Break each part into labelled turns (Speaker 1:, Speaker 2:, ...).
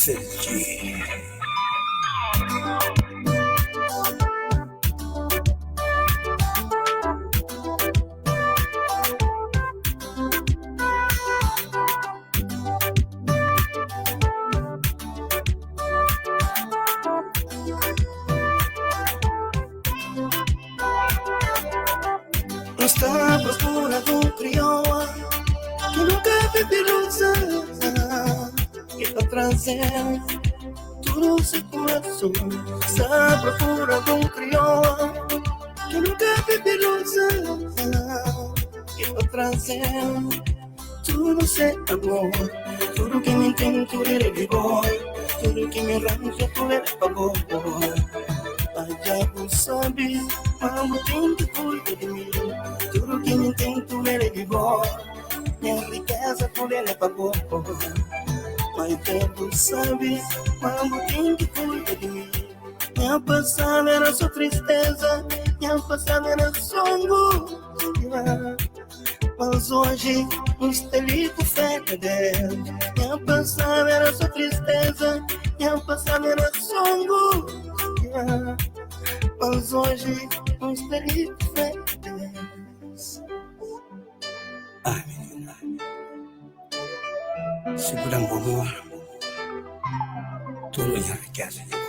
Speaker 1: SG. N sta prokura di un kriola ki nunka vive lusa Ki ta traze-m tudu se kurason N sta prokura di un kriola ki nunka vive lusa Ki ta traze-m tudu se amor Tudu ki mi ten, tudu é di bo Tudu ki mi ranja, tudu é pa bo Pa dja bu sabe ma bu ten ki kuida di mi Tudu ki mi ten, tudu é di bo Nha rikeza, tudu é pa bo Pa dja bu sabe ma bu ten ki kuida di mi Nha pasadu era so tristeza Nha pasadu era so angústia Mas oji N sta li ku fé na Deus Nha pasadu era so tristeza Nha pasadu era so angústia Mas oji N sta li ku fé na Deus Ai minina, si bu da-m bu amor Tudu nha rikeza é di bo.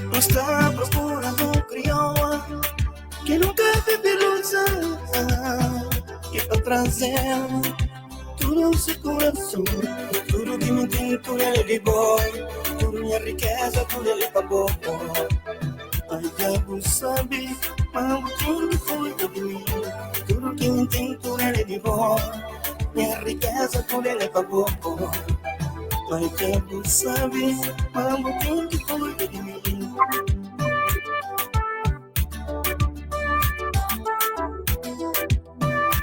Speaker 1: N sta prokura di un kriola ki nunka vive lusa Ki ta traze-m tudu se kurason Tudu ki mi ten, tudu el é di bo Tudu nha rikeza, tudu el é pa bo Pa dja bu sabe ma bu ten ki kuida di mi Tudu ki mi ten, tudu el é di bo Nha rikeza, tudu el é pa bo Pa dja bu sabe ma bu ten ki kuida di mi.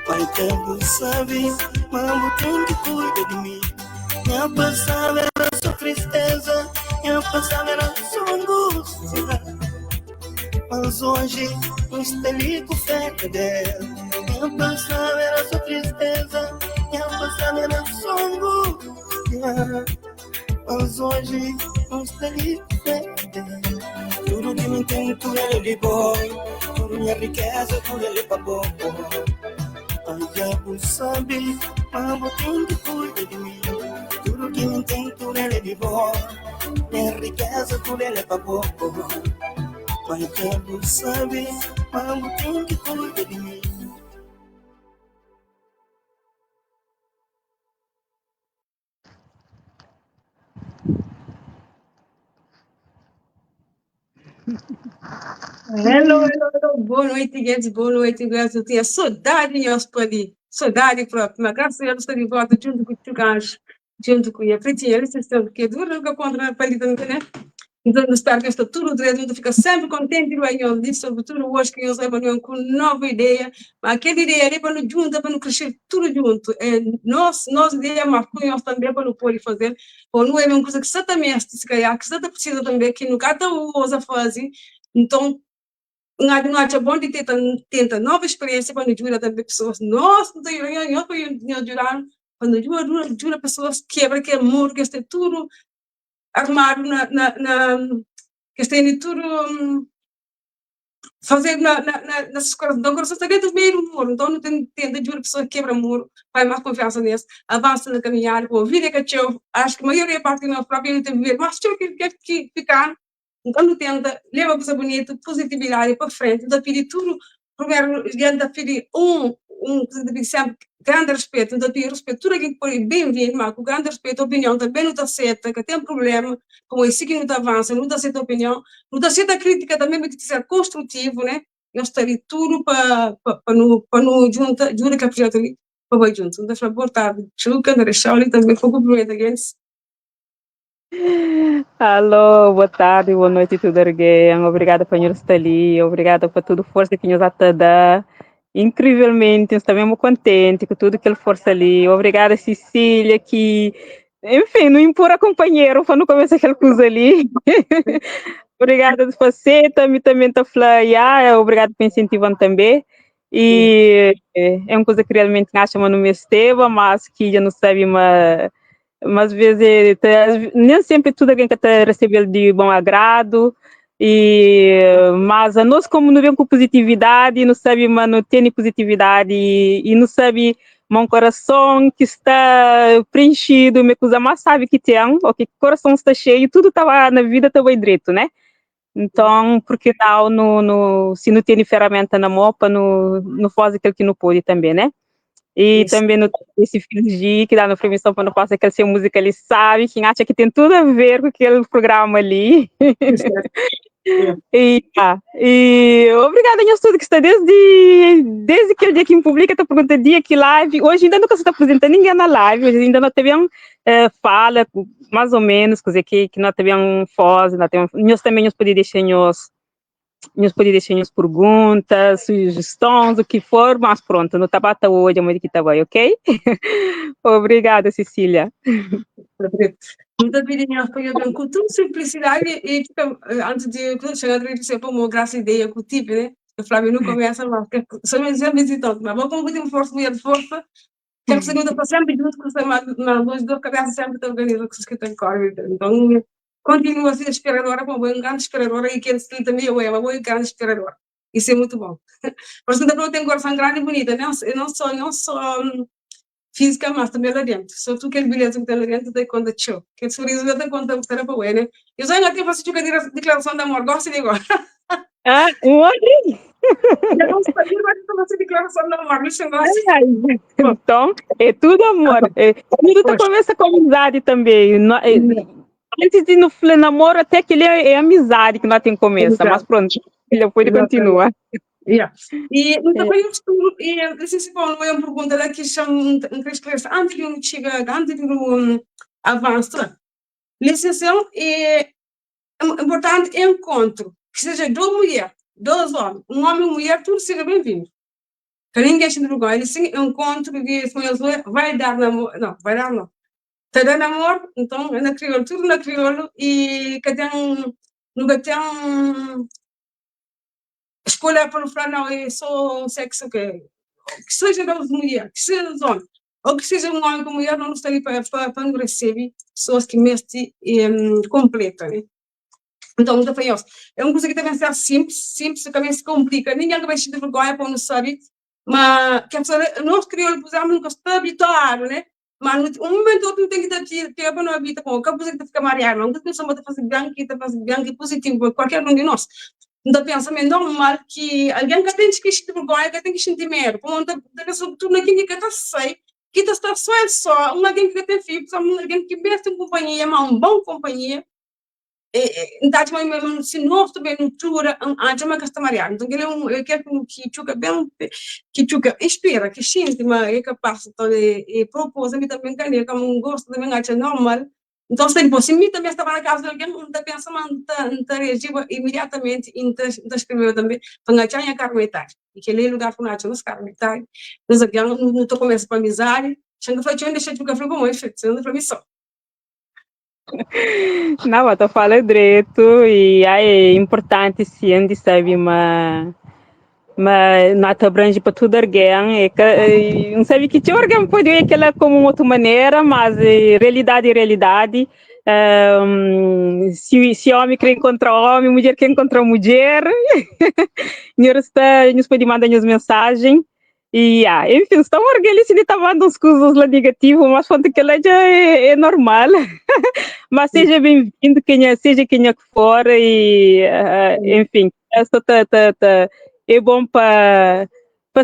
Speaker 1: Pai ka bu sabe ma bu ten ki kuida di mi Nha pasadu era so tristeza Nha pasadu era so angústia Mas oji N sta li ku fé na Deus Nha pasadu era so tristeza Nha pasadu era so angústia Mas oji N sta li ku fé na Deus Tudu ki mi ten, tudu el é di bo Tudu nha rikeza, tudu el é pa bo Dja bu sabe ma bu ten ki kuida di mi Tudu ki mi ten, tudu el é di bo Nha rikeza, tudu el é pa bo Dja bu sabe ma bu ten ki kuida di mi.
Speaker 2: Hello, hello, hello. Boa noite, gente. Boa noite, Guedes. Eu tinha saudade de nós por ali. Saudade próprio. Mas graças a Deus estou de volta junto com o Tio Gancho, junto com a Pretinha. Eles estão que dura nunca contra para ali também, né? Então, eu espero que está tudo direito. Eu fico sempre contente do anhos disso, sobretudo hoje que nós levamos com nova ideia. Mas aquela ideia ali para nos juntar, para nos crescer tudo junto. É, nós, nós ideia, mas com nós também para nos poder fazer. Ou não é uma coisa que certamente, se calhar, que você precisa também, que nunca tá usa fazer. Então, um acha bom de tenta, tenta nova experiência para nos ajuda também pessoas. Nós, não tem, eu, eu, eu, ajudar, para nos ajuda, ajuda pessoas quebra aquele muro, que está tudo armado na, na, na que está tudo fazer na, na, na, nas coração. Então, coração está dentro do meio do muro. Então, não tem, tenta ajuda a pessoa quebra muro, vai mais confiança nesse, avança na caminhada, com a vida que eu acho que a maioria parte do nosso próprio não tem viver, mas que que que ficar. Então, não tenta, leva coisa bonita, positividade para frente, então pedir tudo, primeiro, tenta pedir um, um, sempre grande respeito, então pedir respeito, tudo aquilo que pode bem-vindo, mas com grande respeito, a opinião também não está certa, que tem problema, como esse que não está avança, não está aceita a opinião, não está aceita a crítica também, mas que ser construtivo, né? Nós estaria tudo para para no para no junta, junta que projeto ali, para vai junto. Então, favor, boa tarde. Chuca, André Shauli também foi cumprimento against.
Speaker 3: Alô, boa tarde, boa noite tudo alguém. Obrigada por nos estar ali, obrigada por tudo força que nos está a dar. Incrivelmente, N sta mesmo kontenti ku tudu kel forsa li. Obrigada, Cecília, ki, enfin, nu inpura kunpanheru pa nu kumesa kel kuza li. Obrigada di faseta, mi tanbe N ta fla, ya, obrigadu pa insentiva-m tanbe. E é un kuza ki realmenti N atxa ma nu mesteba, mas ki dja nu sabe ma ma às vezes é, ta, nem sempre tudo alguém ka ta recebê-l de bom agrado, e mas a nós como nu vem com positividade, nu sabe ma nu tene positividade e nu sabe ma um coração que está preenchido, me coisa mais sabe que tem, ou que coração está cheio, tudo tá lá na vida tá bem direito, né? Então, porque não, no, no, se não tem ferramenta na mão, para não, não fazer aquilo que não pode também, né? E
Speaker 2: Isso.
Speaker 3: também no esse filho que dá na permissão para não fazer aquela sem música, ele sabe, quem acha que tem tudo a ver com aquele programa ali. E, tá. E obrigada, nhos tudo que está desde aquele dia que me publica, tá pergunta dia que live. Hoje ainda nunca se está apresentando ninguém na live, hoje ainda não teve um, fala, mais ou menos, quer dizer, que não teve um foz, não tem um, nós também nos pode deixar nhos, nós pode deixar nhos perguntas, sugestões, o que for, mas pronto, não tá bata hoje, mas que tá bem, ok? Obrigada, Cecília.
Speaker 2: Muito pedindo para eu com toda simplicidade e tipo, antes de chegar a dizer para uma graça ideia com o tipo, né? Eu falava, não começa mais, porque só me dizendo visitante, mas vou com muita força, mulher de força, quero que você está sempre junto com você, mas na luz da cabeça sempre te organiza com os que tem corre. Então, continua a ser inspiradora, bom, um grande inspiradora e que ele também é uma boa grande inspiradora. Isso é muito bom. Por isso, também tem um coração grande e bonito, não, não só física, mas também lá dentro. Só tu que é beleza que tem lá dentro, tem conta de show. Que sorriso tem conta que era para né? Eu só ainda tenho fazer declaração de amor, gosto de igual.
Speaker 3: Ah, um outro?
Speaker 2: Eu não sabia, mas eu fazer declaração de amor, não gosto.
Speaker 3: Então, é tudo amor. É, tudo tá começa com amizade também. Não, é, antes de no namoro, até que ele é amizade que nós tem começa, mas pronto, ele pode continuar.
Speaker 2: Yeah. E então eu estou e não sei se bom, é uma pergunta lá que chama um esclarecer antes de um chega, antes de um avanço. Licenciação é importante encontro, que seja duas mulheres, dois homens, um homem e uma mulher, tudo seja bem-vindo. Que ninguém se vergonha, ele sim encontro que vai dar namoro, não, vai dar não. Tá dando namoro, então é na crioulo, tudo na crioulo e cada um nunca tem um escolha para falar, não, é só um sexo que seja da mulher, que seja dos homens, ou que seja um homem com mulher, não está ali para não receber pessoas que mestre completa, né? Então, muito bem, é uma coisa que também ser simples, simples, também se complica, ninguém vai sentir vergonha para não saber, mas que a pessoa, nós crioulos, por exemplo, nunca está habituado, né? Mas um momento outro tem que estar aqui, que é para não habitar com, que a pessoa que fica mareada, não tem pessoa que fazer branco, que fazer branco e positivo, qualquer um de nós. Então, pensamento normal que alguém que tem que sentir vergonha, que tem que sentir medo, como não tem pessoa que tu não tem que estar sei, que está só é só, um alguém que tem filho, um alguém que mesmo tem companhia, mas um bom companhia, então, mas se nós também não tura, antes uma casta mareada. Então, ele é um, eu quero que chuca bem, que chuca inspira, que sente, mas é capaz então, e propôs a mim também, que como um gosto também acha normal. Então, se se mim também estava na casa de alguém, não pensa, mas não tá reagindo imediatamente, e não tá escrevendo também, para não achar a carne metade. E que ele é lugar para não achar nos carne metade. Nós aqui não tô começando para amizade, chega foi deixa de café como é, você não para mim só.
Speaker 3: Não, eu tô falando direito e é importante sim de saber, mas não abrange para tudo alguém, é não sabe que tinha alguém pode ver aquela como outra maneira, mas é realidade é realidade. Se homem quer encontrar homem, mulher quer encontrar mulher, nós está, nos pode mandar nos mensagem. E, enfim, estão orgulhosos de estar mandando uns coisas lá negativas, mas quanto que ela já é normal. Mas seja bem-vindo, seja quem é que for, e, enfim, essa tá, tá, tá, é bom para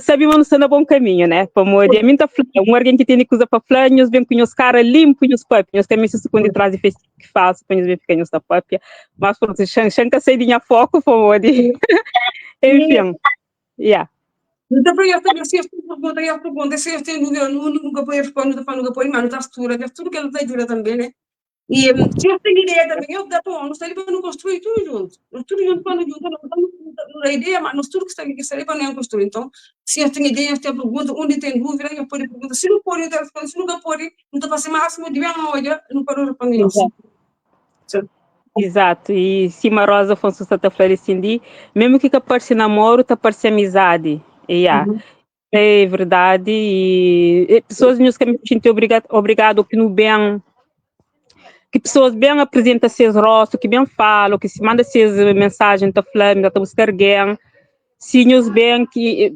Speaker 3: saber mas não está no bom caminho, né? Para morrer. A mim tá falando, um alguém que tem coisa para falar, nós vem com os caras limpos, os papos, nós também se esconde atrás de festival que faz, para nós ver ficar nos papia. Mas pronto, chanca sair de minha foco, por favor. Enfim, yeah.
Speaker 2: Então, para eu também, se eu pergunta, eu pergunto, se eu tenho dúvida, nunca vou responder, nunca vou, mas não está tudo, é tudo que ele tem dúvida também, né? E se nhos ten ideia tanbe, nhos da pa nu sta li pa nu konstrui tudu juntu. Nos tudu juntu pa nu junta, nu da nu da ideia, ma nos tudu ki sta li ki sta li pa nu ben konstrui. Nton, si nhos ten ideia, nhos ten pergunta, undi ten dúvida, nhos pode pergunta. Si nu pode, nu ta responde, si nu ka pode, nu ta fase másimu di ben odja nu pa nu responde nhos.
Speaker 3: Exato, e sima Rosa Afonso sta ta fla li sin di, mesmo ki ka parse namoru, ta parse amizadi. E ya. É verdade, e pessoas nhos ka meste xinti obrigadu ki nu ben, ki pessoas ben apresenta ses rostu, ki ben fala, ki si manda ses mensajen ta fla, mi ta buska argen, si nhos ben ki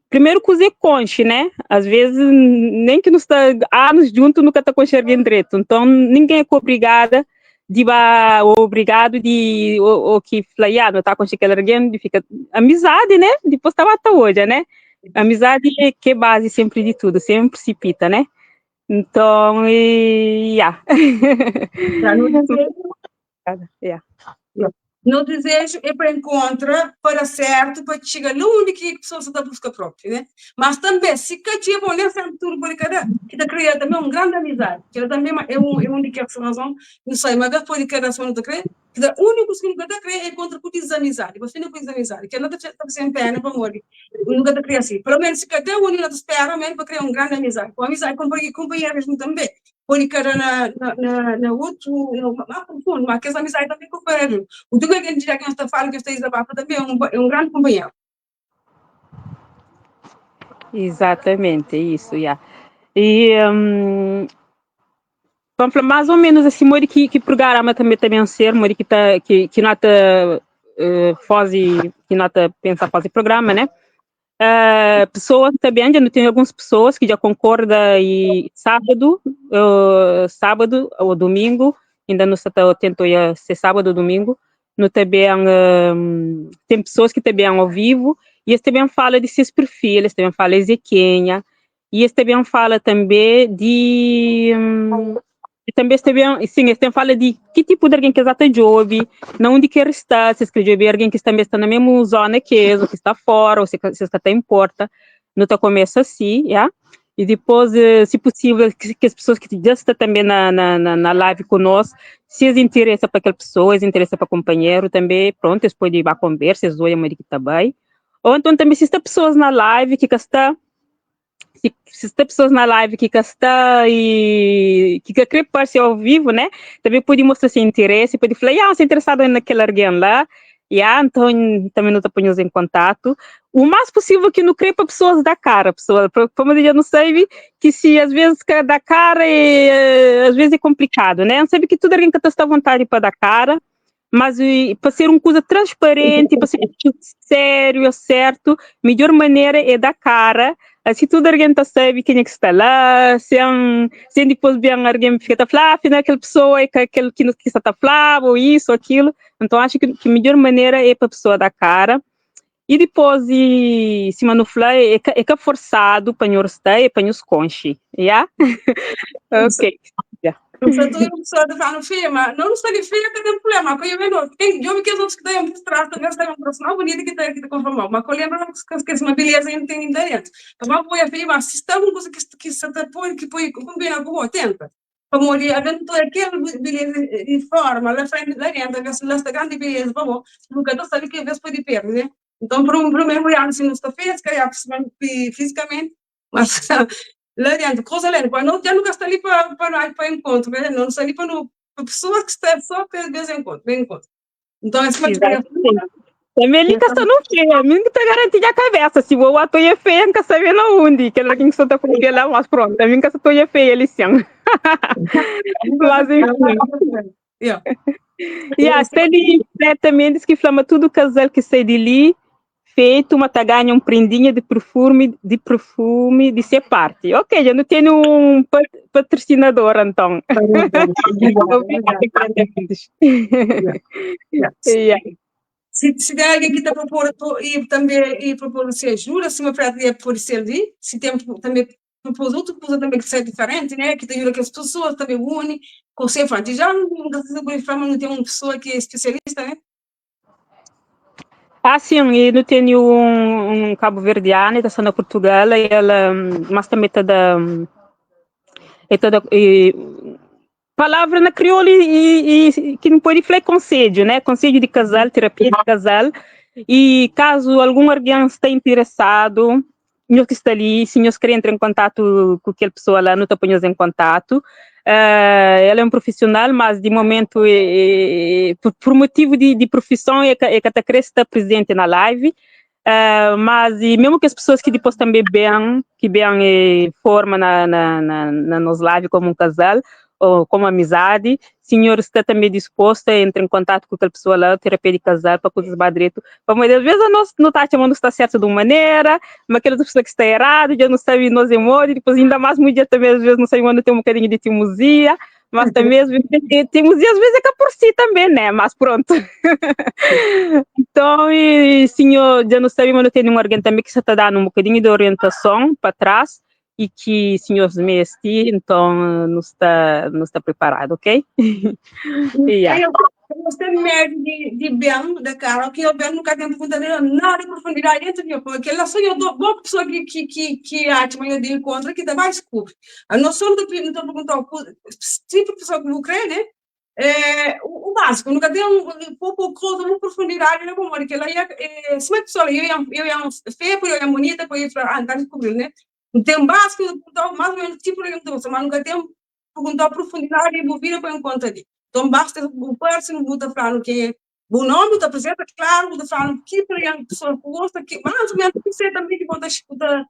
Speaker 3: primeru kuza é konxe, né? Às vezes nem ki nu sta anus djuntu nu ka ta konxe argen dretu, nton ningen é ka obrigada di ba obrigadu di o, o ki fla ya no ta konxe kel argen di fika amizadi, né? Dipôs ta ba ta odja, né? Amizadi é ke base sempre di tudo, sem precipita, né? Então, e, ya.
Speaker 2: Já no desejo,
Speaker 3: Ya.
Speaker 2: no desejo é para encontra, para certo, para chegar lá onde que a pessoa está busca próprio, né? Mas também, se que tinha bom, nem sempre tudo pode cada, que tá criando também uma grande amizade, que ela também é um de que a razão, não sei, mas pode cada pessoa não tá crê, que da único que nunca tá crê é contra com desamizade, você não com desamizade, que ela tá tá sem pena para morrer, nunca tá criando assim. Pelo menos se cada um não espera mesmo para criar uma grande amizade, com amizade companheiro mesmo também. Pode cada na outro, no, mais profundo, mas que essa amizade também companheiro. O que a gente já que está falando que está desabafa também é um grande companheiro.
Speaker 3: Exatamente, isso, yeah. E vamos falar mais ou menos assim, modi que programa também ser, modi que tá que nota faze, que nota pensa fazer programa, né? Pessoas também, já não tem algumas pessoas que já concorda e sábado ou domingo, ainda não está atento a ser sábado ou domingo, no também tem pessoas que também ao vivo, e eles também fala de seus perfis, eles também falam de Quênia, e eles também fala também de, e também também, sim, eles também fala de que tipo de alguém que exata job, não onde quer estar, se escreve alguém que também está na mesma zona que eles, ou que está fora, ou se está até importa, não tá começa assim, já? E depois, se possível, que as pessoas que já estão também na live conosco, se eles interessam para aquela pessoa, eles interessam para companheiro também, pronto, eles podem ir à conversa, eles olham que tá bem. Ou então também, se está pessoas na live que está, se está pessoas na live que está e que quer participar ao vivo, né? Também pode mostrar seu interesse, pode falar, ah, você é interessado naquele alguém lá, e ah, então também não tá ponhando em contato. O mais possível que não crê para pessoas da cara, pessoa, pra, como eu já não sei, que se às vezes quer dar cara, é, às vezes é complicado, né? Não sabe que tudo alguém que está à vontade para dar cara, mas para ser uma coisa transparente, para ser sério, certo, melhor maneira é dar cara. Assim tudo alguém tá sabe quem é que está lá, sem depois bem alguém fica tá falar, afinal aquela pessoa é aquele que não quis tá falar, ou isso, ou aquilo. Então acho que a melhor maneira é para a pessoa dar cara. E depois, e, se mano falar, é que é forçado para nós estar, é para nos conche, yeah? Ok. Yeah.
Speaker 2: Não sei, tu é uma pessoa de falar feia, mas não estou de feia que tem problema. Porque eu vejo, tem, eu me quero outros que têm um traço, também tem um profissional bonito que tem que te conformar. Mas eu lembro que uma beleza não tem interesse. Mas vou a feia, mas se está uma coisa que se te põe, que põe, combina com o tenta. Para morrer, a gente tem aquela beleza de forma, lá frente, lá dentro, a lá está grande beleza, vamos, nunca tu sabe que vez pode perder, né? Então, por um primeiro olhar, se não está física, fisicamente, mas lá dentro, coisa lá, não, já nunca está ali para encontro, né? Não está ali para pessoas que estão só para vez em encontro, bem encontro. Então, essa é uma
Speaker 3: Exatamente. Também ali que está no feio, a mim que está garantindo a cabeça, se o ato é feio, nunca sabe na onde, que ela quem está com ela, mas pronto, a mim que estou é feia ali sim. Mas enfim.
Speaker 2: Yeah.
Speaker 3: Yeah, está ali, também diz que flama tudo casal que sai de ali, feito uma tá ganha um prendinha de perfume de ser parte. Ok, já não tenho um patrocinador, então. Obrigada,
Speaker 2: Yeah. Se tem alguém que está propor e também e propor se ajuda, se uma frete pode ser ali, se tem também propôs outra coisa também que seja diferente, né? Que te ajuda que as pessoas também unem, com ser frente. Já não não tem uma pessoa que é especialista, né?
Speaker 3: Ah, sim, e não tenho um cabo-verdiano, está na Portugal, e ela, mas também está da, é toda, e, Palavra na kriolu e, e, ki nu pode fla é konsedju, né? Konsedju di kazal, terapia di kazal. E kazu algun algen sta interesadu, nhos ki sta li, si nhos kre entra en kontatu ku kel pessoa la, nu ta poi nhos en kontatu. Ela é un profissional, mas di momentu e, e, por, por motivu di, di profison e ka, e ka ta kre sta presente na live. Mas e mesmo que as pessoas que depois também bem, que bem e forma na, na, na, na nos live como um casal ou como amizade, senhor está também disposto a entrar em contato com aquela pessoa lá, terapia de casal, para coisas mais direito. Para às vezes nós não está chamando está certo de uma maneira, mas aquela pessoa que está errado, já não sabe nós em modo, e depois ainda mais mulher também às vezes não sabe quando tem um bocadinho de teimosia, mas também às vezes teimosia às vezes é que por si também, né? Mas pronto. Então, e, senhor, já não sabe, mas não tem nenhum alguém também que está dando um bocadinho de orientação para trás e que senhor mestre, então não está preparado, ok?
Speaker 2: Yeah. Eu gostei mesmo de bem da cara, que eu bem nunca tenho perguntado nada de profundidade dentro de mim, porque ela só eu dou boa pessoa que acha, mas eu de encontro que dá mais desculpa. A noção do que não estou perguntando, tipo de pessoa que eu creio, né? É, o básico, nunca tem um pouco coisa, uma profundidade, né? Como que ela ia, é, se uma pessoa, eu ia feia, eu ia bonita, eu ia falar, ah, tá descobrindo, né? Não tem um básico, então, mais ou menos tipo de pergunta, mas nunca tem perguntar profundidade envolvida para encontrar ali. Então, basta o parece não botar falando que o nome da apresenta, claro, botar falando que para a pessoa que gosta, que mais ou menos que você também que bota escuta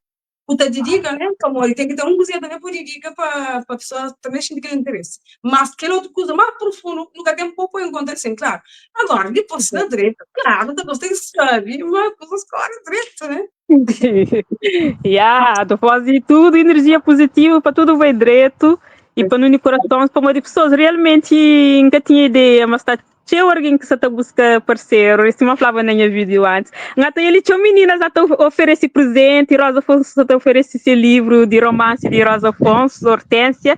Speaker 2: o dedica, né? Como tem que ter um cozinha também por dedica para a pessoa também sentir aquele interesse. Mas aquela outra coisa mais profundo, nunca tem pouco encontrar assim, claro. Agora, depois na direita, claro, depois tem que saber uma coisa escolhe direita, né?
Speaker 3: Yeah, tu faz tudo, energia positiva, para tudo vai direito e para no coração, para uma de pessoas realmente nunca tinha ideia, mas está tinha alguém que só está busca parceiro, isso me falava na minha vídeo antes. Ngata ele tinha meninas até oferece presente, Rosa Afonso até oferece esse livro de romance de Rosa Afonso, Hortência.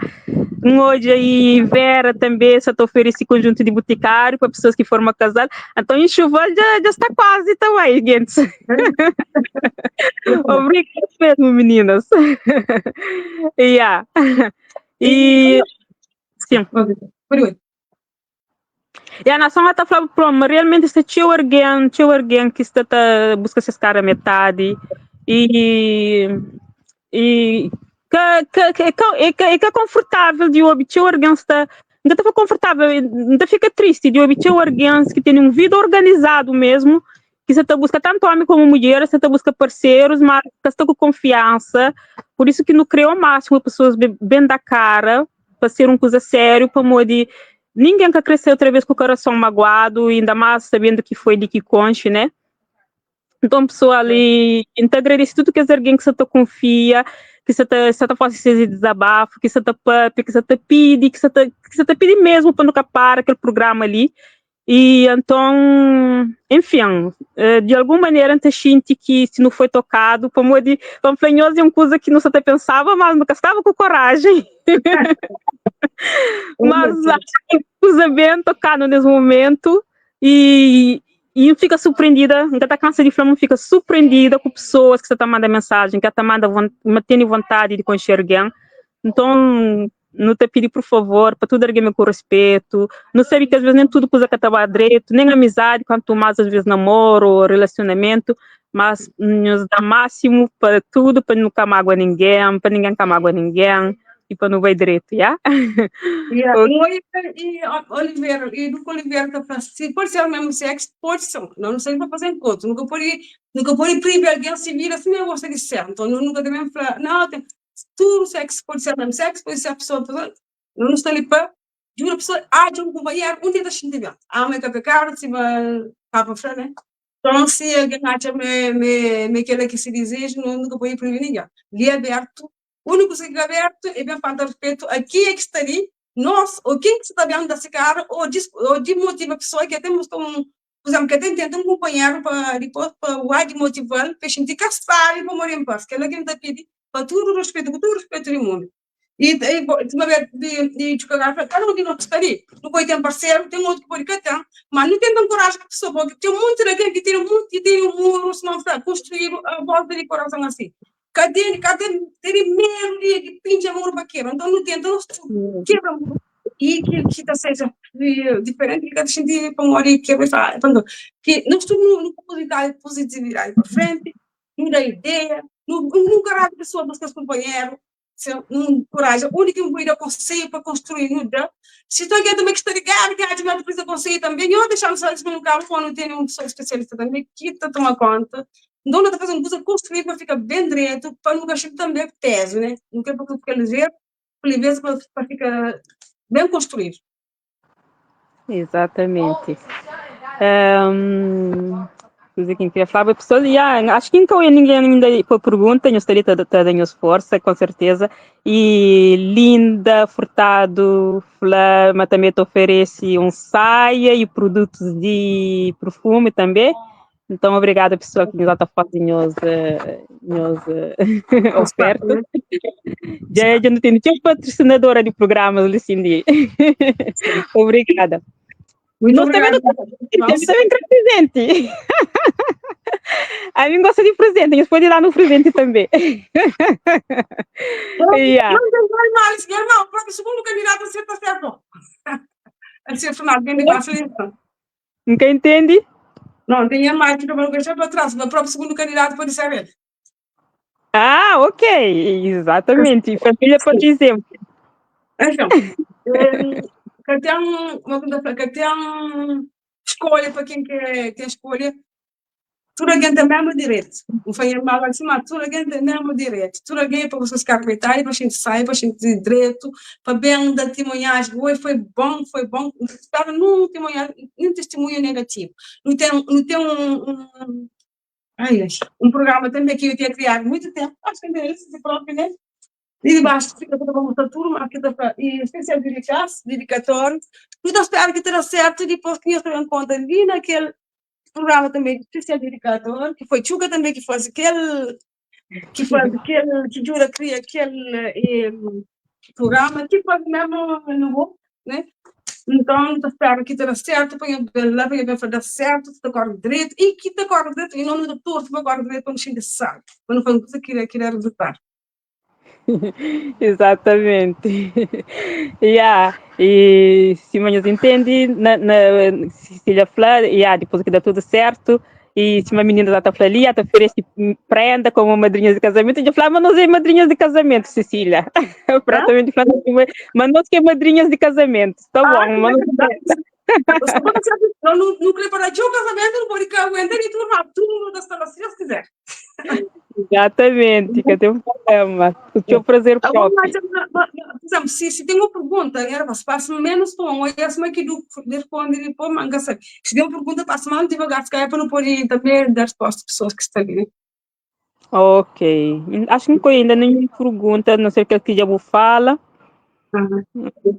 Speaker 3: Hoje aí Vera também só te oferece conjunto de boticário para pessoas que formam casal. Então enxoval já está quase também, gente. Obrigado mesmo, meninas. Yeah. E sim. E a nação está falando, pronto, mas realmente se tinha alguém que está a buscar esses caras metade e que é confortável de ouvir tinha alguém está não está confortável, não fica triste de ouvir tinha alguém que tem um vida organizado mesmo, que você está busca tanto homem como mulher, você está busca parceiros, mas que está com confiança, por isso que não criou ao máximo pessoas bem da cara, para ser uma coisa sério, para modo ninguém quer crescer outra vez com o coração magoado, ainda mais sabendo que foi de que conche, né? Então, pessoa ali, então agradeço tudo que é alguém que você te confia, que você te faz esse desabafo, que você te papi, que você te pede, que você te pede mesmo para nunca parar aquele programa ali. E então, enfim, de alguma maneira, a gente sente que se não foi tocado, como de, vamos falar, é uma coisa que não se pensava, mas nunca estava com coragem. Mas acho que coisa bem tocado nesse momento e fica surpreendida, ainda está cansada de falar, fica surpreendida com pessoas que você está mandando mensagem, que está mandando, tem vontade de conhecer alguém. Então, não te pedir por favor, para tudo alguém com respeito, não sabe que às vezes nem tudo coisa que está direito, nem amizade, quanto mais às vezes namoro ou relacionamento, mas nos dá máximo para tudo, para não mágoa ninguém, para ninguém mágoa ninguém, e para não vai direito, já?
Speaker 2: Yeah. E Oliveira, e do Oliveira tá se pode ser o mesmo sexo, pode ser, não sei para fazer encontro, nunca pode proibir alguém se vira assim, eu gosto de ser, então nunca também falar, não, tem, tudo sexo pode ser o mesmo sexo, pode ser a pessoa, não está ali para, de uma pessoa, ah, de um companheiro, um dia da gente bem, ah, mas que pecado, se vai para frente, né? Então, se alguém acha me aquela que se deseja, não, nunca pode proibir ninguém. Ali é aberto, o único que é aberto é bem falta de respeito a quem é que está ali, nós, ou quem que está vendo desse cara, ou desmotiva a pessoa que até mostra um, por exemplo, que até tenta um companheiro para depois para o de motivar, para sentir cansado e para morrer em paz, que é que está pedindo, para todo o respeito, com todo o respeito do mundo. E uma vez de cada um de nós está ali, não pode ter um parceiro, tem outro que pode ter, mas não tem coragem a pessoa, porque tem muito de alguém que tem muito, que tem um muro, se não construir a volta de coração assim. Cadê tem medo de pincha muro para quebra, então não tenta, quebra muro. E ki ki ta seja diferenti ki ka ta xinti pamodi ke bai fala pa ki nos tudu nu nu positividadi pa frenti nu da ideia nu nu nkoraja pesoa buska ses kunpanheru se nu nkoraja undi ki nu pode da konselhu pa konstrui nu da si ten algen tanbe ki sta ligadu ki atxa ma el ta presiza konselhu tanbe nho dexa-nu sabe si nu kaba pamodi nu tene un pesoa spesialista tanbe ki ta toma konta nton nu ta faze un kuza konstruidu pa fika ben dretu pa nu ka xinti tanbe pezu ne nu kre pa fika lijeru Leveza pa fika ben konstruídu.
Speaker 3: Exatamente. Um, kuza ki N queria falar, pessoal, yeah, acho que nunca ninguém ainda pôs pergunta, nhos sta ali ta, ta da nhos força, com certeza. E Linda Furtado fla, mas também te oferece um saia e produtos de perfume também. Então, obrigada pessoal que nos ta faze nhos, eh, nhos eh, oferta. Já, já não tem tinha patrocinadora de programas ali, Cindy. Obrigada.
Speaker 2: Muito
Speaker 3: Nós também
Speaker 2: obrigada.
Speaker 3: não temos também quer presente. A mim gosta de presente, nós pode ir lá no presente também. Yeah.
Speaker 2: Não tem mais mal, senhor, não, porque o segundo candidato a ser tá certo. A ser Fernando, quem vai fazer
Speaker 3: Nunca entende?
Speaker 2: Não, tem mais que eu deixar para trás, o próprio segundo candidato pode ser ele.
Speaker 3: Ah, ok, exatamente. Família pode exemplo.
Speaker 2: Então, que tem uma coisa que tem escolha para quem quer ter escolha, tudo alguém tem mesmo direito. Não foi mal assim, mas tudo alguém tem mesmo direito. Tudo alguém é para você ficar coitado, para a gente sair, para a gente ter direito, para bem da testemunhagem. Oi, foi bom, foi bom. Não espera num testemunho, nenhum testemunho negativo. Não tem, não tem um, um, ai, ai, um programa também que eu tinha criado há muito tempo. Acho que ainda é esse próprio, né? E debaixo fica toda uma turma, que tá, e especial dedicatório. Então espero que terá certo, depois que eu estou em conta ali naquele programa também especial dedicatório, que foi Tchuca também que faz aquele, que faz aquele, que ajuda a criar aquele programa, que faz mesmo no né? Então, espero que terá certo, para eu ver lá, para eu ver dar certo, que corre direito, e que te corre direito, e não no doutor, que corre direito, quando chega sabe, quando foi uma coisa que queria resultar.
Speaker 3: Exatamente. Yeah. E se manhã entende, na, na Cecília fala, yeah, depois que dá tudo certo, e se uma menina já está falando ali, ela oferece prenda como madrinhas de casamento, eu falo, mas nós é madrinhas de casamento, Cecília. Praticamente falando, mas nós que é madrinhas de casamento, tá
Speaker 2: Ah,
Speaker 3: bom, mas
Speaker 2: não, não, não queria parar de um casamento, não pode aguentar e tudo, tudo mundo está lá, se Deus quiser.
Speaker 3: Exatamente, que tem um problema. O teu prazer
Speaker 2: Agora,
Speaker 3: próprio.
Speaker 2: mas, por exemplo, se, se tem uma pergunta, era passa menos tom, ou essa que do responde depois, manga sabe. Se tem uma pergunta, passa mais devagar, se calhar para não poder também dar resposta às pessoas que estão ali.
Speaker 3: Ok. Acho que não ainda nenhuma pergunta, a não ser que que já vou fala.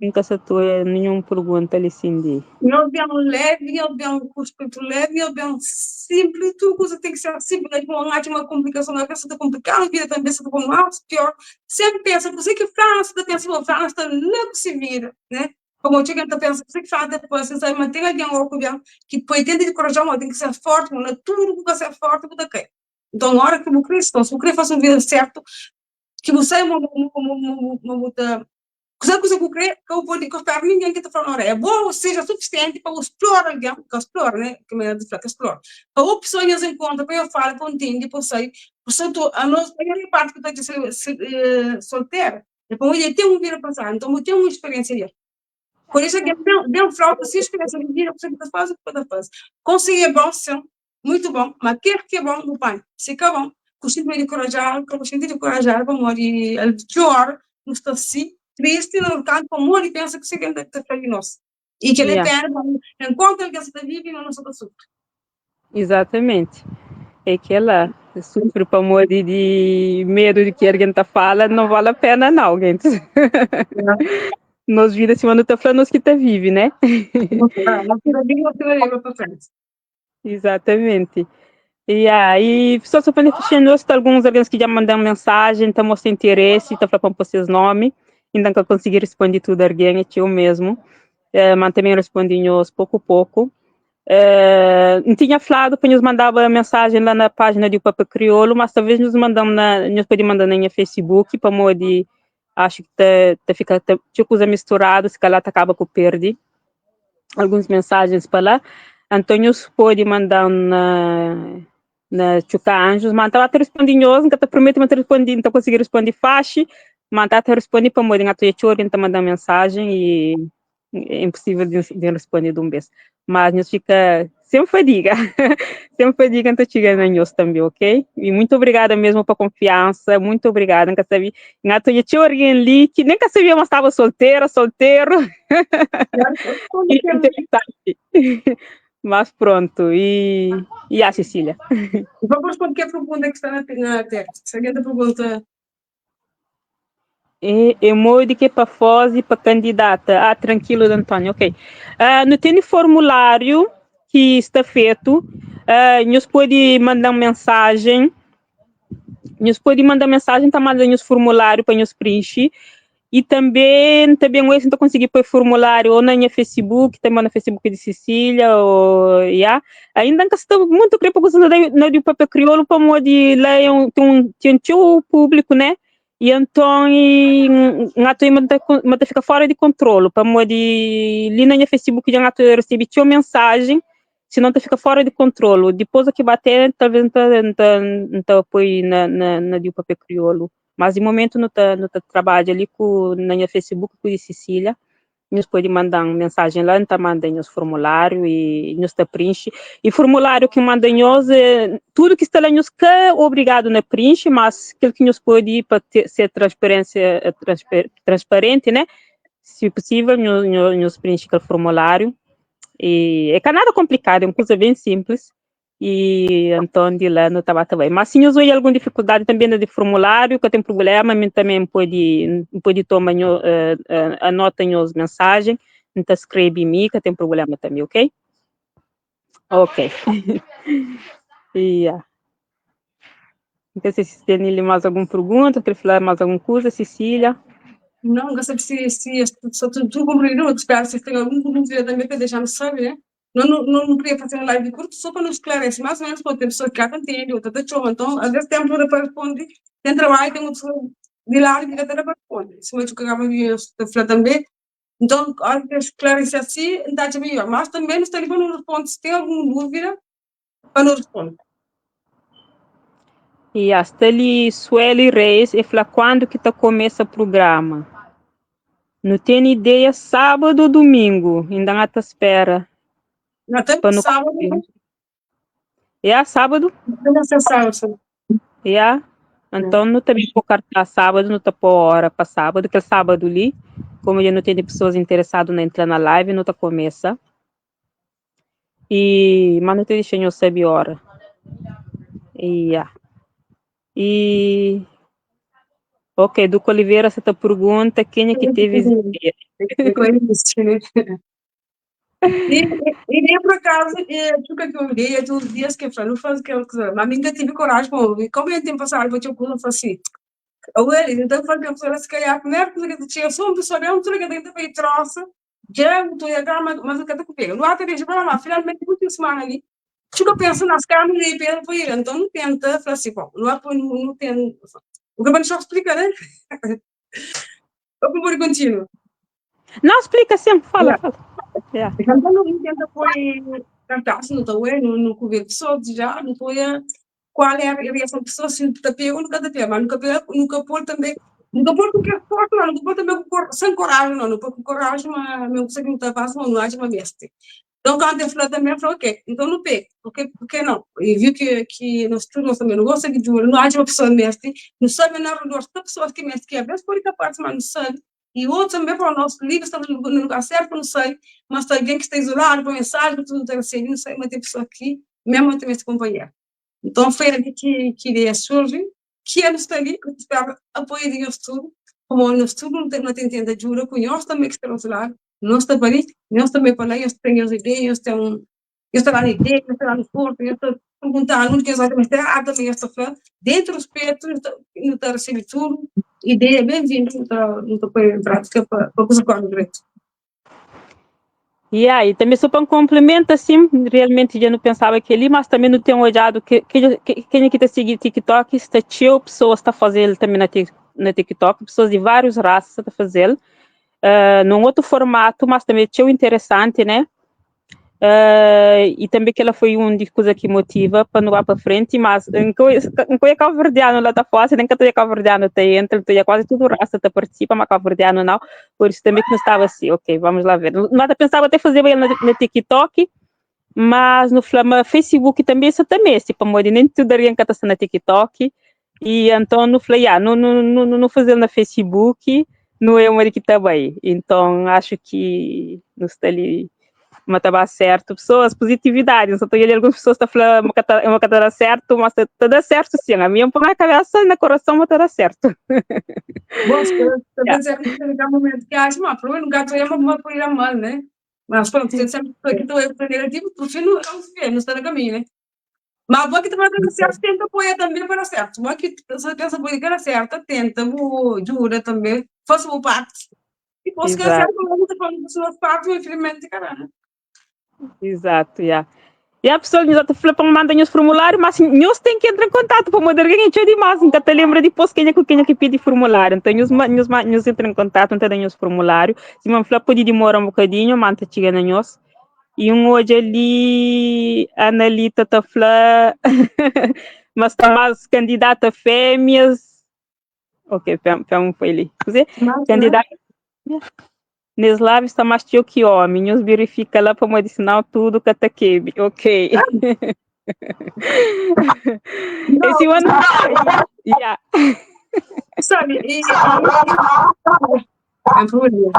Speaker 3: Nunca se tua nenhuma pergunta ali, Cindy.
Speaker 2: Ele bem leve, ele bem com espírito leve, ele bem simples, tudo coisa tem que ser simples, né? Tipo, não há uma complicação na cabeça, está complicado, a vida também está com mal, pior. Sempre pensa, você que faz, você pensa, bom, faz, está logo se vira, né? Como chega, então pensa, você que faz depois, você sabe, manter alguém louco, que depois tenta de coração, mas tem que ser forte, mas tudo que ser forte, você quer. Então, na hora que o cristão, se o crê faz um vida certo, que você é uma, uma, uma, uma, uma, coisa coisa que eu creio que eu vou encostar ninguém que está falando é bom ou seja suficiente para explorar alguém que explora né que me diz que explora para opções em conta para eu falar para entender para sei portanto a nossa a parte que está solteira depois eu tenho um vida passada então eu tenho uma experiência ali por isso é que bem bem fraco se experiência de vida você faz o que pode fazer conseguir é bom sim muito bom mas quer que é bom o pai se que é bom consigo me encorajar consigo me encorajar para morrer el pior não está assim triste no canto como ele pensa que você quer ter de nós e que ele
Speaker 3: Yeah.
Speaker 2: perde enquanto ele está vivo e não está sofre.
Speaker 3: Exatamente. É que ela sofre para morrer de medo de que alguém tá fala, não vale a pena não, gente. Nós vida acima do tá falando, nós que tá vive, né?
Speaker 2: Para frente.
Speaker 3: Exatamente. E aí, só só para fechando, alguns alguns que já mandaram mensagem, tá mostrando interesse, tá falando para vocês nome, ainda não consegui responder tudo alguém, é eu mesmo. É, mas também respondi pouco a pouco. É, não tinha falado para nos mandava mensagem lá na página do Papa Crioulo, mas talvez nos mandamos na, nos pode mandar na minha Facebook para de Acho ki ta ta fika ta txeu kuza misturadu, si kalhar ta kaba ku perdi alguns mensagens pa la. Anton nhos pode manda-m na na Txuka Anjos, ma N ta ba ta responde nhos, N ka ta promete ma N ta responde, N ta konsigi responde faxi, ma N ta ta responde pamodi N ka ta odja txeu algen ta manda-m mensajen i é impossível de, de responde de um vez. Mas nhos fica sem fadiga, sem fadiga N ta txiga na nhos tambi, ok? E muito obrigada mesmo pa confiança, muito obrigada. N ka sabe, N ta odja txeu algen li ki nem ka sabia ma staba solteira, solteiro. Interessante. Mas pronto, e, e a Cecília.
Speaker 2: Vamos responder que a pergunta que está na, na testa. Se alguém te pergunta.
Speaker 3: É, é modi que é pa fozi pa candidata. Ah, tranquilo, António, ok. Nu tene formulário ki sta fetu. Nhos pode manda mensagem. Nhos pode manda mensagem, ta manda nhos formulário pa nhos preenche. E também, também hoje não consegui pôr formulário ou na minha Facebook, também na Facebook de Cecília, ou, yeah. Ainda não está muito querer porque não de papel crioulo para de lá é um, tem um, tem um público, né? E então, e, ngato mata fica fora de controle, para de ali na minha Facebook já ngato recebi tinha mensagem, senão tá fica fora de controle. Depois o que bater, talvez não tá, não tá, não tá põe na, na, na de papel crioulo. Mas de momento não tá, não tá trabalha ali com, na minha Facebook com a Cecília. Nos pode mandar uma mensagem lá, então manda nos formulário e nos tá preenche. E formulário que manda nós, é, tudo que está lá nos que é obrigado na preenche, mas aquilo que nos pode para ter, ser transparência, transper, transparente, né? Se possível, nos, nos preenche aquele formulário. E é que nada complicado, é uma coisa bem simples. E então de lá não estava também. Mas se nós houver alguma dificuldade também de formulário, que tem problema, mim também pode pode tomar anota nhos mensagem, então escreve mim que tem problema também, ok? Ok. Yeah. Não sei se tem mais alguma pergunta, quer falar mais alguma coisa, Cecília?
Speaker 2: Não, não sei se se se tudo tudo compreendeu, espero se tem alguma dúvida também para deixar-me saber, né? Não, não, não queria fazer uma live curto só para nos esclarecer, mais ou menos, pode ter pessoa que entende, outra está chama, então, às vezes tem para responder, tem trabalho, tem outra pessoa de lado que até para responder. Se eu acaba de falar também, então, acho que esclarecer assim, então é melhor. Mas também nos telefone não responde, se tem alguma dúvida, para não responder.
Speaker 3: E hasta ali, Sueli Reis, e fala quando que tá começa o programa? Não tem ideia, sábado ou domingo, ainda não tá espera.
Speaker 2: Não tem sábado.
Speaker 3: É sábado?
Speaker 2: Não ser sábado.
Speaker 3: É. Então não também vou cartar sábado, não tá por hora para sábado, que é sábado ali, como eu não tenho pessoas interessadas na entrar na live, não tá começa. E mas não te deixando eu saber hora. E yeah. E ok, do Oliveira, você tá pergunta quem é que teve
Speaker 2: ideia? E, e nem por acaso, tudo que eu vi, todos os dias que eu falo, não faz o que eu quiser. Mas nunca tive coragem, bom, como eu tenho passado, vou te eu faço assim. Eu ele, então foi que eu falei, se calhar, a primeira coisa que eu tinha, sou uma pessoa, eu não estou ligada, para troça, já estou a mas eu quero comer. Não há que deixar para lá, finalmente, última semana ali. Fico pensando nas caras, não pensa para ir, então não tenta, fala assim, bom, não há, não, não tem. O que eu só explica, né? Eu vou continuo.
Speaker 3: Não, explica sempre, fala, fala.
Speaker 2: Yeah. Então, não tenta foi cartaz, não estou não não comer pessoas já, não estou qual é a reação da pessoa, se está pego, nunca está pego, mas nunca pego, nunca pôr também, nunca pôr com que forte, não, nunca pôr também com, sem coragem, não, não pôr com coragem, mas não sei que não está passando, não acho uma besta. Então, quando eu falei também, eu falei, ok, então não pego, porque, porque não? E viu que, que nós todos também não gosta de não há uma pessoa mestre, não sabe na redor, da pessoa que mestre, que às vezes pode capaz, mas não sabe. E outro também para o nosso livro, está no lugar certo, não sei, mas tem alguém que está isolado, por mensagem, tudo não tem recebido, não sei, mas tem pessoa aqui, mesmo também esse companheiro. Então foi ali que a ideia surge, que é nos ali, que espero apoio de nós tudo, como nós tudo não tem, não tem tenda ajuda, com nós também que estamos lá, nós também, nós também para lá, nós temos ideias, nós temos, eu estou lá na ideia, eu estou lá no corpo, eu estou perguntando, não quer mas ah, também estou falando, dentro do respeito, não está recebendo tudo, ideia bem-vindo, não está, não está em prática para para correr direito.
Speaker 3: E aí, também só para um complemento, assim, realmente já não pensava que ali, mas também não tenho olhado que, que, que quem aqui está seguindo TikTok, está cheio pessoas está fazendo também na, na TikTok, pessoas di várius rasa sa ta faze-l, num otu formatu, mas tanbe txeu interesanti, né? I tanbe kela foi un di kuza ki motiva pa nu ba pa frenti, mas N ka oia kauverdianu la ta fose, nen ka ta oia kauverdianu ta entra, N ta oia kuazi tudu rasa ta partisipa, ma kauverdianu nau, pur isu tanbe ki nu staba si, ok, vamos la ver. Nu ata pensaba te fazeba el na TikTok, mas nu fla ma Facebook tanbe sa ta meste, pamodi nen tudu algen ka ta sta na TikTok, i anton nu fla, ya, nu nu fazel na Facebook, nu oia modi ki ta bai. Inton axu ki nu sta li ma ta ba sertu. Pesoas, puzitividadi, N sa ta oia li alguns pesoas ta fla ma ka ta ma ka ta da sertu, mas ta da sertu sin. Ami N poi na kabesa i na korason ma ta da sertu.
Speaker 2: Bom, ta pensa que tem momento que acha, mas pelo menos gato é uma coisa mal, né? Mas pronto, tem sempre pessoa que está negativo, por fim, não se vê, não está no caminho, né? Mas bom que também dá certo, tenta apoiar também para certo. Bom que você pensa apoiar que dá certo, tenta, bu ajuda também, faça o parte. E posso que certo, não está falando de sua parte, infelizmente, cara, né?
Speaker 3: Exato, yeah. E a pessoa nhos ta fla pa manda nhos formulário, mas nhos tem que entrar em contato pa manda alguém é demais, nunca ta lembra depois quem é que quem é que pede formulário. Então nhos nhos nhos entra em contato, nta da nhos formulário. Se man fla pode demora um bocadinho, mas ta txiga na nhos. E um odja li Analita ta fla mas ta mais candidata fêmeas. Ok, pem foi li. Kuze? Candidata Nes live sta más txeu ki omi, nhos verifika la pamodi sinau tudu ka ta kebi, ok. Esse ano, yeah.
Speaker 2: Sabe, e é problema.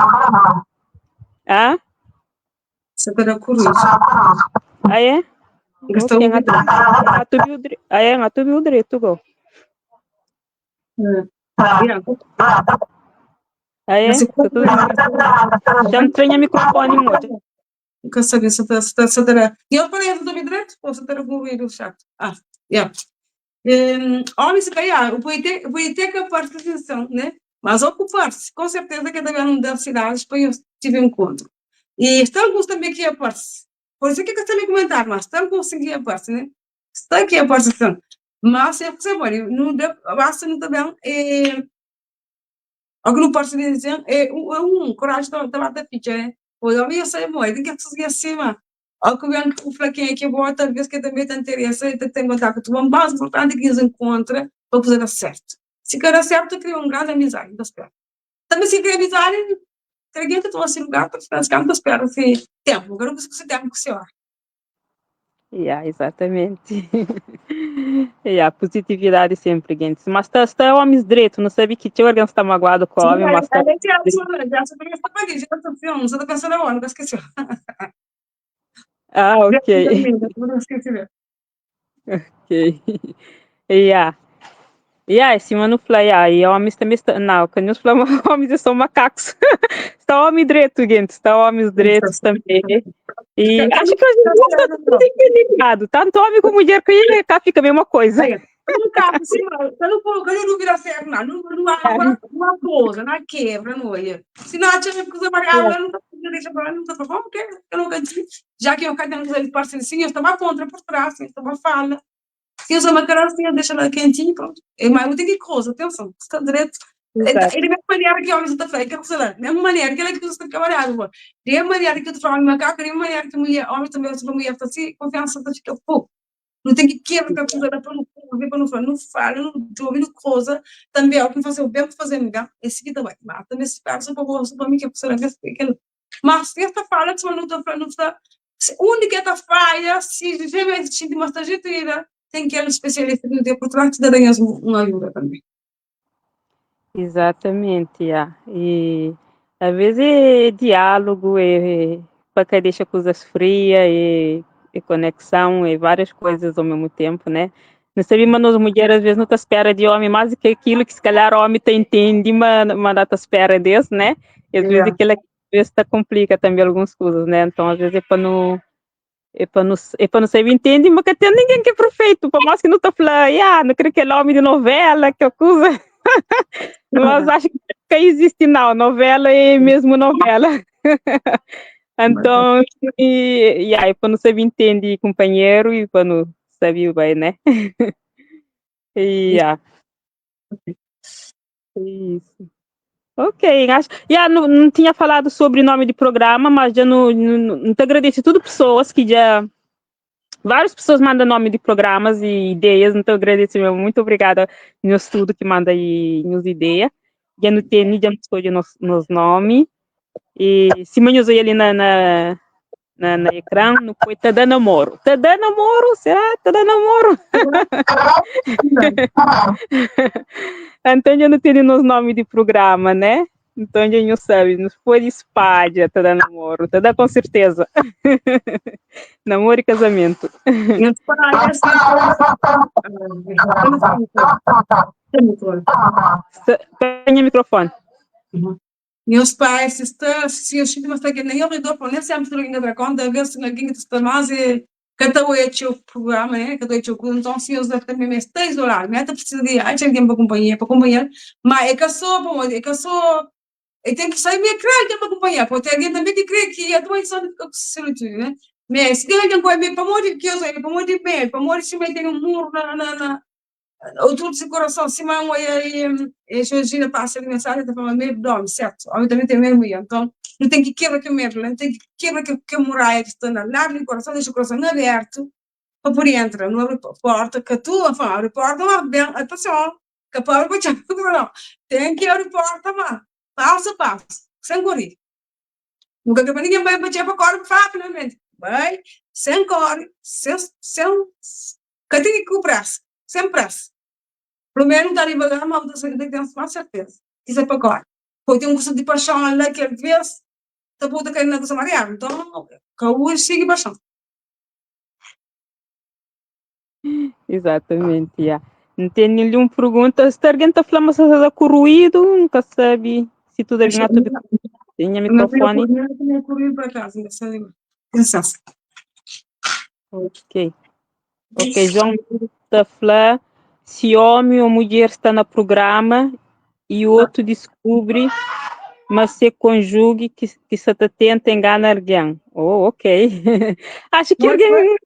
Speaker 3: Ah?
Speaker 2: Você tá curioso.
Speaker 3: Ah, é?
Speaker 2: Gostou?
Speaker 3: Ok, ngatu bi ah, é, ngatu bi direito go.
Speaker 2: Yeah.
Speaker 3: Ah, é? Já me treina microfone muito.
Speaker 2: Nunca sabia se tá, se tá, se tá. E eu falei, eu tô direito, ou se tá com o chato. Ah, yeah. Homem, se calhar, o poder ter que parte atenção, né? Mas ocupar-se, com certeza que também não dá cidades para eu tive encontro. E está alguns também que aparece. Por isso que eu também comentar, mas está alguns que aparece, né? Está aqui a participação. Mas é que você pode, não dá, basta não também, é, o que não pode dizer é um coragem da da ficha, né? Pois eu ia sair muito, tem que fazer acima. Ao que vem o flaquinho aqui bota, talvez que também tem interesse, e tem contato. O mais importante é que eles encontrem para fazer dar certo. Se quer dar certo, cria uma grande amizade, então espera. Também se cria amizade, acredito que estou assim lugar para ficar, não espera se tempo, agora você tempo que senhor.
Speaker 3: Yeah, exatamente. Yeah, positividade sempre, gente. Mas está, está homens direito, não sabe que tinha alguém está magoado com homem, mas está. Ah, ok. Ok. Yeah. Yeah, esse mano fala, yeah, e homens também estão, não, quando nós falamos homens são macacos. Está homem direito, gente, está homens direitos também. E acho que hoje em dia está tudo equilibrado, tanto homem como mulher, que cá fica a mesma coisa.
Speaker 2: Nunca, sim, não não não vira certo, não, não, não há uma coisa, não há quebra, não é? Se não há coisa amarela, não deixa para não está bom, ok? Eu não já que eu quero que parceiro assim, eu estava contra por trás, eu estava fala. Se usa uma assim, deixa ela quentinho, pronto. É mais, eu tenho que coisa, atenção, está direito. É da mesma maneira que homem está feito, que da mesma maneira que ela que usa trabalhar, da mesma maneira que eu trabalho macaco, da mesma maneira que mulher, homem também usa mulher, está assim, confiança está fica pouco. Não tem que quebrar para fazer para não para não falar, não fala, não ouve, não coisa, também é o que fazer o bem fazer bem, esse aqui também, mas também se passa para você para mim que a pessoa que mas esta fala que não está falando, está onde que esta falha, se realmente sentir uma trajetória, tem que ir especialista que não tem por trás, te darem uma ajuda também.
Speaker 3: Exatamente, yeah. E às vezes é diálogo, é para que deixa coisas frias, e conexão, e várias coisas ao mesmo tempo, né? Não sabia, mas nós mulheres às vezes não tá espera de homem mais do que aquilo que se calhar o homem te entende, mas não tá espera desse, né? E às vezes aquilo às vezes tá complica também algumas coisas, né? Então às vezes é para não é para não saber entende, mas que tem ninguém que é perfeito, por mais que não tá falando, ah, não creio que é homem de novela, que coisa. Mas acho que existe não, novela é mesmo novela. Então, e aí, para não saber entende companheiro e para não saber bem, né? E, yeah. Isso. Ok, acho, yeah, não, não tinha falado sobre nome de programa, mas já não, não, não te agradeço tudo pessoas que já várias pessoas mandam nome de programas e ideias, então agradeço mesmo. Muito obrigada no estudo que manda aí nos ideia. Já não tem, já não escolhe nos nome. E se me ali na ecrã, não foi tá dando namoro. Tá dando namoro? Será? Tá dando namoro? Então já não tem nos nome de programa, né? Então já não sabe, nos foi de espada, tá dando namoro, tá dando com certeza. Namoro e casamento. Tenha microfone.
Speaker 2: Meus pais está, se eu sinto uma que nem eu redor, nem sempre estou indo para conta, ver se alguém que está mais e cada um é o programa, né? Cada um é o então se eu também está isolado, né? Precisa de alguém para companhia, para companhia, mas é que sou, bom, é que sou, eu tenho que sair me crer que para acompanhar, porque alguém também que crê que a tua de solitude, né? Mas se tem alguém que me para morrer que eu sou, para morrer bem, para morrer se me tem um muro na outro de coração, se não e Georgina passa a mensagem, tá falando medo dorme, certo? Homem também tem medo, então não tem que quebrar que medo, não tem que quebrar que muralha que está na lado do coração, deixa o coração aberto para por entra, não abre porta, que tu, abre porta, mas bem, atenção, que para não, tem que abrir porta, mas passo a passo, sem correr. Nunca que ninguém vai bater para correr rapidamente. Vai, sem corre, sem, que tem que pressa, sem pressa. Pelo menos está devagar, mas você tem que ter mais certeza. Isso é para correr. Porque tem um curso de paixão lá que às vezes tá puta caindo na coisa Maria. Então, que hoje sigue paixão.
Speaker 3: Exatamente, yeah. Não tem nenhuma pergunta. Se alguém está falando, mas está com ruído, nunca sabe se tudo é tudo. Tinha microfone.
Speaker 2: Não tenho para casa, ainda sabe. Licença.
Speaker 3: Ok. Ok, João está falando se homem ou mulher está no programa e o outro descobre, mas se conjugue que se tenta enganar alguém. Oh, ok. Acho que alguém.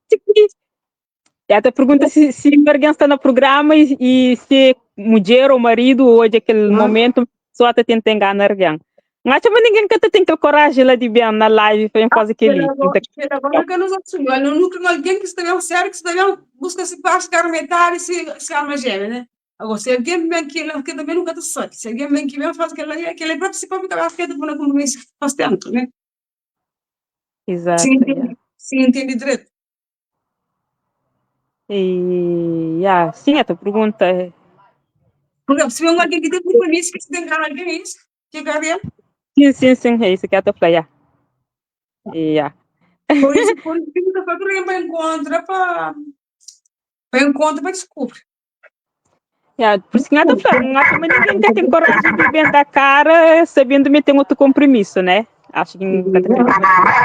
Speaker 3: Ela pergunta se alguém está no programa e se mulher ou marido hoje aquele momento só está tentando enganar alguém. Não acho que ninguém que tem aquela coragem lá de bem na live para fazer aquele.
Speaker 2: Agora que nos assumiu, no núcleo alguém que está sério, que está busca se para metade se alma gêmea, né? Agora, se alguém vem aqui, que também nunca está sabe. Se alguém vem aqui, vem faz aquela, aquele próprio se pode ficar que depois compromisso faz tempo, né?
Speaker 3: Exato.
Speaker 2: Se entende direito.
Speaker 3: E, yeah, sim, a tua pergunta é.
Speaker 2: Por exemplo, se vem alguém que tem compromisso, que se tem cara alguém isso, que é
Speaker 3: Sim, é isso que eu estou falando. Yeah.
Speaker 2: Por isso que nunca foi para encontrar para descobrir.
Speaker 3: Yeah, por isso que eu estou falando, não acho que ninguém que tem coragem de vender a cara sabendo que tem outro compromisso, né? Acho que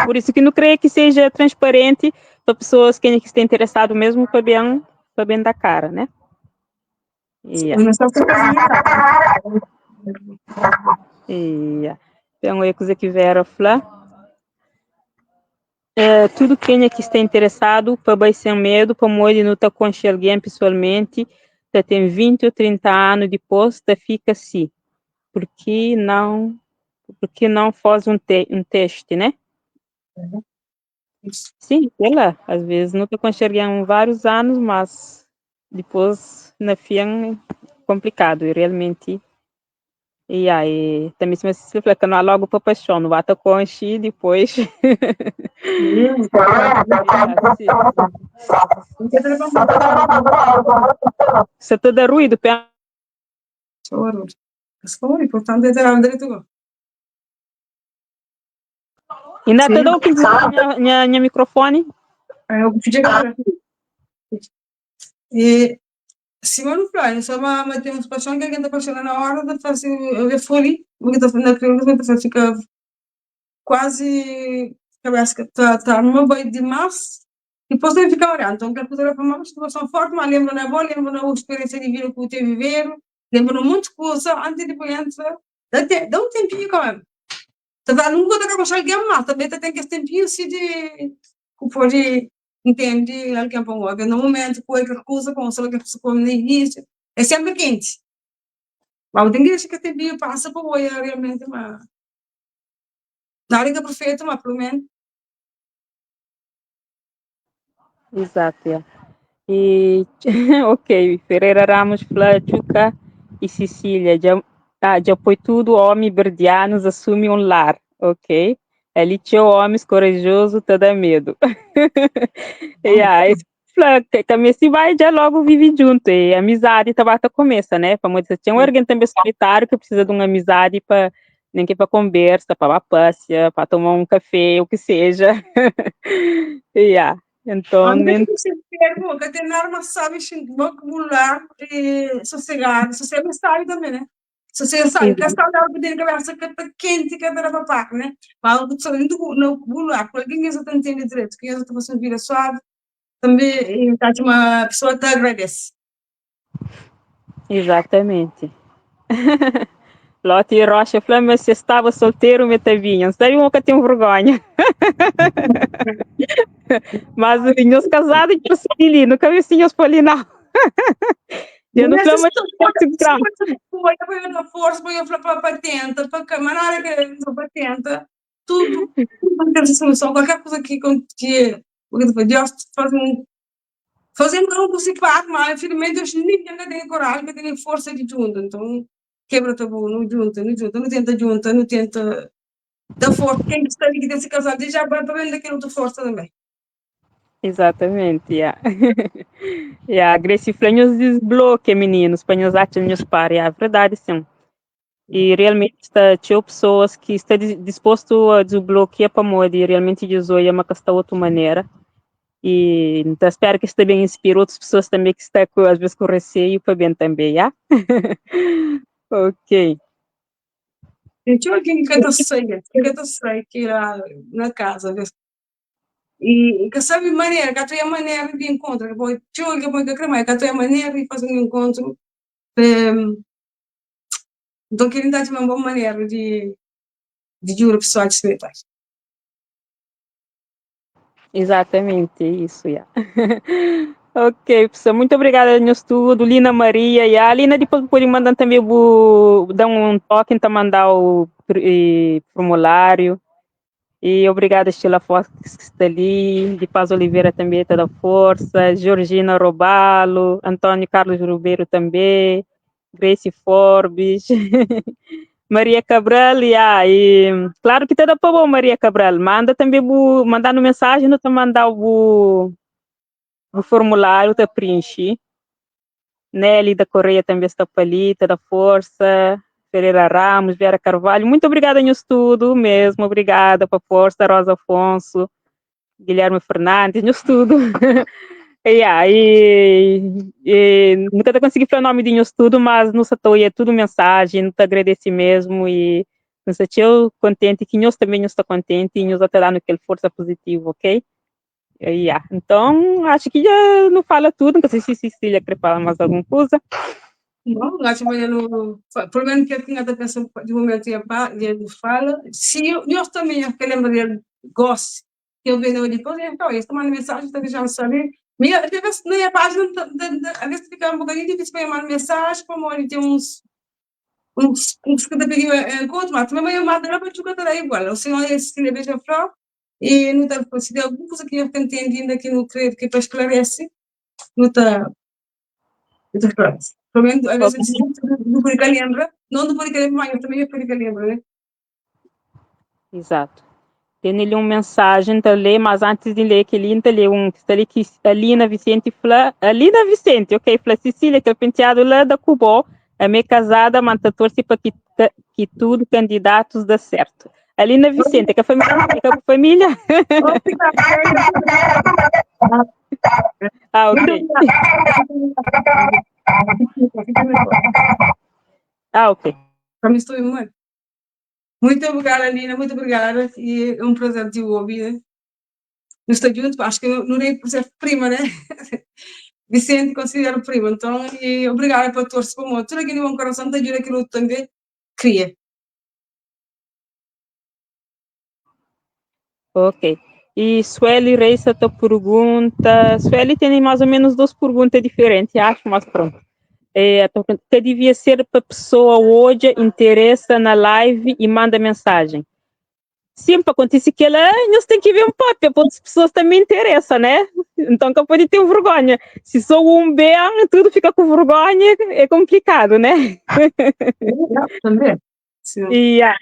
Speaker 3: por isso que não creio que seja transparente para pessoas que estão interessado mesmo para bem da cara, né? Yeah. Yeah. Então, eu que Vera falar. Tudo quem aqui está interessado para bem sem medo, para morrer não tá com alguém pessoalmente, tá tem 20 ou 30 anos depois, tá fica assim. Porque não faz um teste, né? Sim, sei lá, às vezes não estou enxergando vários anos, mas depois na fim é complicado, e realmente. E aí, também se você fala que não há logo para paixão, não bata com e depois. Você está dando ruído, pé.
Speaker 2: Importante é ter direito.
Speaker 3: Ainda está dando o minha microfone?
Speaker 2: Eu pedi agora. E Simone Flores, só uma tem uma paixão que alguém está apaixonado na hora de fazer eu fui porque está na criança fica quase cabeça que está numa banho demais e depois tem que ficar olhando. Então, quero fazer uma situação forte, mas lembro na boa, lembro na experiência de vida que eu tive viver, lembro muita coisa antes de depois entra, dá um tempinho com ele. Tá, nunca tá com alguém, mas também tem que tempinho assim de pode entende alguém para no momento qualquer coisa, como se alguém no início, é sempre quente. Ma bu ten ki dexa kel tenpinhu pasa pa oia realmenti ma nada ka perfeitu, ma pelu menu.
Speaker 3: Exato, yeah. E ok, Ferreira Ramos fla Txuka e Cecília dja, ah, dja poi tudo homi berdianos assume um lar, ok? Ali txeu homis corajoso ta da medo. Yeah, es fla que também se vai já logo vive junto e amizade ta ba ta começa, né? Pamodi se tem um alguém também solitário que precisa de uma amizade pa nem que pa conversa, pa ba passear, pa tomar um café, o que seja. Yeah. Então,
Speaker 2: Mas
Speaker 3: nem
Speaker 2: que você enfermo, que tem arma sabe, bom lar e sossegado, sossego sabe também, né? Sossego sabe, que está lá que tem cabeça que tá quente, que tá papá, né? Mas o que só indo no lar, porque quem está entende direito, quem está fazendo vida suave, também tá uma pessoa te agradece.
Speaker 3: Exatamente. Lote Rocha falou, mas se estava solteiro, me tavinha. Sabe uma que tem vergonha. Mas os casados, eu sou ali, nunca vi assim, os ali, não. Eu não falo, mas
Speaker 2: eu na força, eu falo para tenta, para mas na hora que eu para tenta, tudo, tudo tem solução, qualquer coisa que que porque Deus faz um fazendo não consigo parar, mas infelizmente eu ninguém tem coragem, não tem força de junto, então quebra tabu, não junta, não junta, não tenta junta, não tenta da força, quem está ali que tem se casado, já vai para vendo daquilo outra força também.
Speaker 3: Exatamente, yeah. Yeah, Grace fla nhos desbloque, meninos, para nhos achar nhos par, yeah, verdade, sim. E realmente está tinha pessoas que está disposto a desbloquear para modo realmente dizer, mas que está outra maneira. E então espero que isso também inspire outras pessoas também que estão com, às vezes com receio para bem também, yeah? Ok.
Speaker 2: Tinha alguém que eu sei, que eu sei que lá na casa, e que sabe maneira, que a maneira de encontro, tinha alguém que quer que a maneira de fazer um encontro, então querendo dar uma boa maneira de juro pessoal de se
Speaker 3: Exatamente, isso, yeah. Ok, pessoal, muito obrigada no estudo, Lina Maria, e a Lina depois pode mandar também, vou dar um toque, então mandar o formulário. E obrigada, Sheila Fox, que está ali, de Paz Oliveira também está da força, Georgina Robalo, Antônio Carlos Ribeiro também, Grace Forbes, Maria Cabral, yeah, e claro que está da bom, Maria Cabral, manda também, bu, mandando mensagem, não te mandar o formulário, te preenche. Nelly da Correia também está para ali, está da força, Ferreira Ramos, Vera Carvalho, muito obrigada no estudo mesmo, obrigada para a força, Rosa Afonso, Guilherme Fernandes, no estudo. Yeah, e nunca consegui falar o nome de estudo, mas no é tudo mensagem, não te agradeci mesmo e não sei, eu contente que nós também está contente e nós está dando aquele força positiva, ok? Yeah. Então, acho que já não fala tudo, não sei se Cecília quer falar mais alguma coisa.
Speaker 2: Não, acho que não, pelo menos que eu tinha a pensão de momento ia fala. Se eu, nós também, que lembro dele, gosto, que eu venho depois, então, eu estou mandando mensagem, está deixando saber. Minha, às vezes, na minha página, às vezes fica um bocadinho difícil para mandar mensagem, como ele tem uns que te pediu encontro, mas também eu mando lá para jogar igual. O senhor, se ele veja flor, e não está, se tem alguma coisa que eu não entendi ainda que não creio que para esclarece, não está, não está esclarece. Pelo menos, às vezes, não pode lembra, não pode lembra, mas eu também pode lembra, né?
Speaker 3: Exato. Tem ali uma mensagem para ler, mas antes de ler aquele, tá ler um que está ali que a Lina Vicente fla, a Lina Vicente, ok, fla Cecília, que é penteado lá da Cubo, a minha casada, manta torce para que tudo candidatos dê certo. A Lina Vicente, que a família, que a família. Ah, ok. Ah, ok.
Speaker 2: Para mim estou muito. Muito obrigada, Lina, muito obrigada. E é um prazer te ouvir. Né? Não estou junto, acho que não nem por ser prima, né? Vicente considero prima, então, e obrigada por torcer como tudo aquilo no coração te ajuda aquilo também cria.
Speaker 3: Ok. E Sueli Reis, a tua pergunta. Sueli tem mais ou menos duas perguntas diferentes, acho, mas pronto. É, ka devia ser pa pessoa odja, interesa na live e manda mensagem. Sim, pa kontise kela, nhos ten ki ben papia, pa otus pessoas também interesa, né? Então ka pode ter vergonha. Se só um ben, tudo fica com vergonha, é complicado, né?
Speaker 2: Também. Sim.
Speaker 3: Yeah.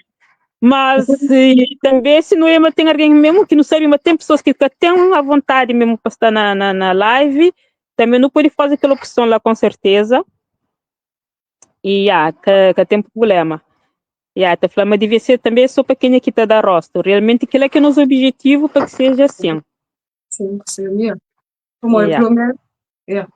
Speaker 3: Mas e, também se não é, mas tem alguém mesmo que não sabe, mas tem pessoas que têm a vontade mesmo para estar na live, também não pode fazer aquela opção lá com certeza. E yeah, que tem problema. Yeah, tá falando, mas devia ser também só para quem aqui está da rosto. Realmente aquilo é que é nosso objetivo para que seja assim.
Speaker 2: Sim, seria melhor. Como é, pelo menos, yeah.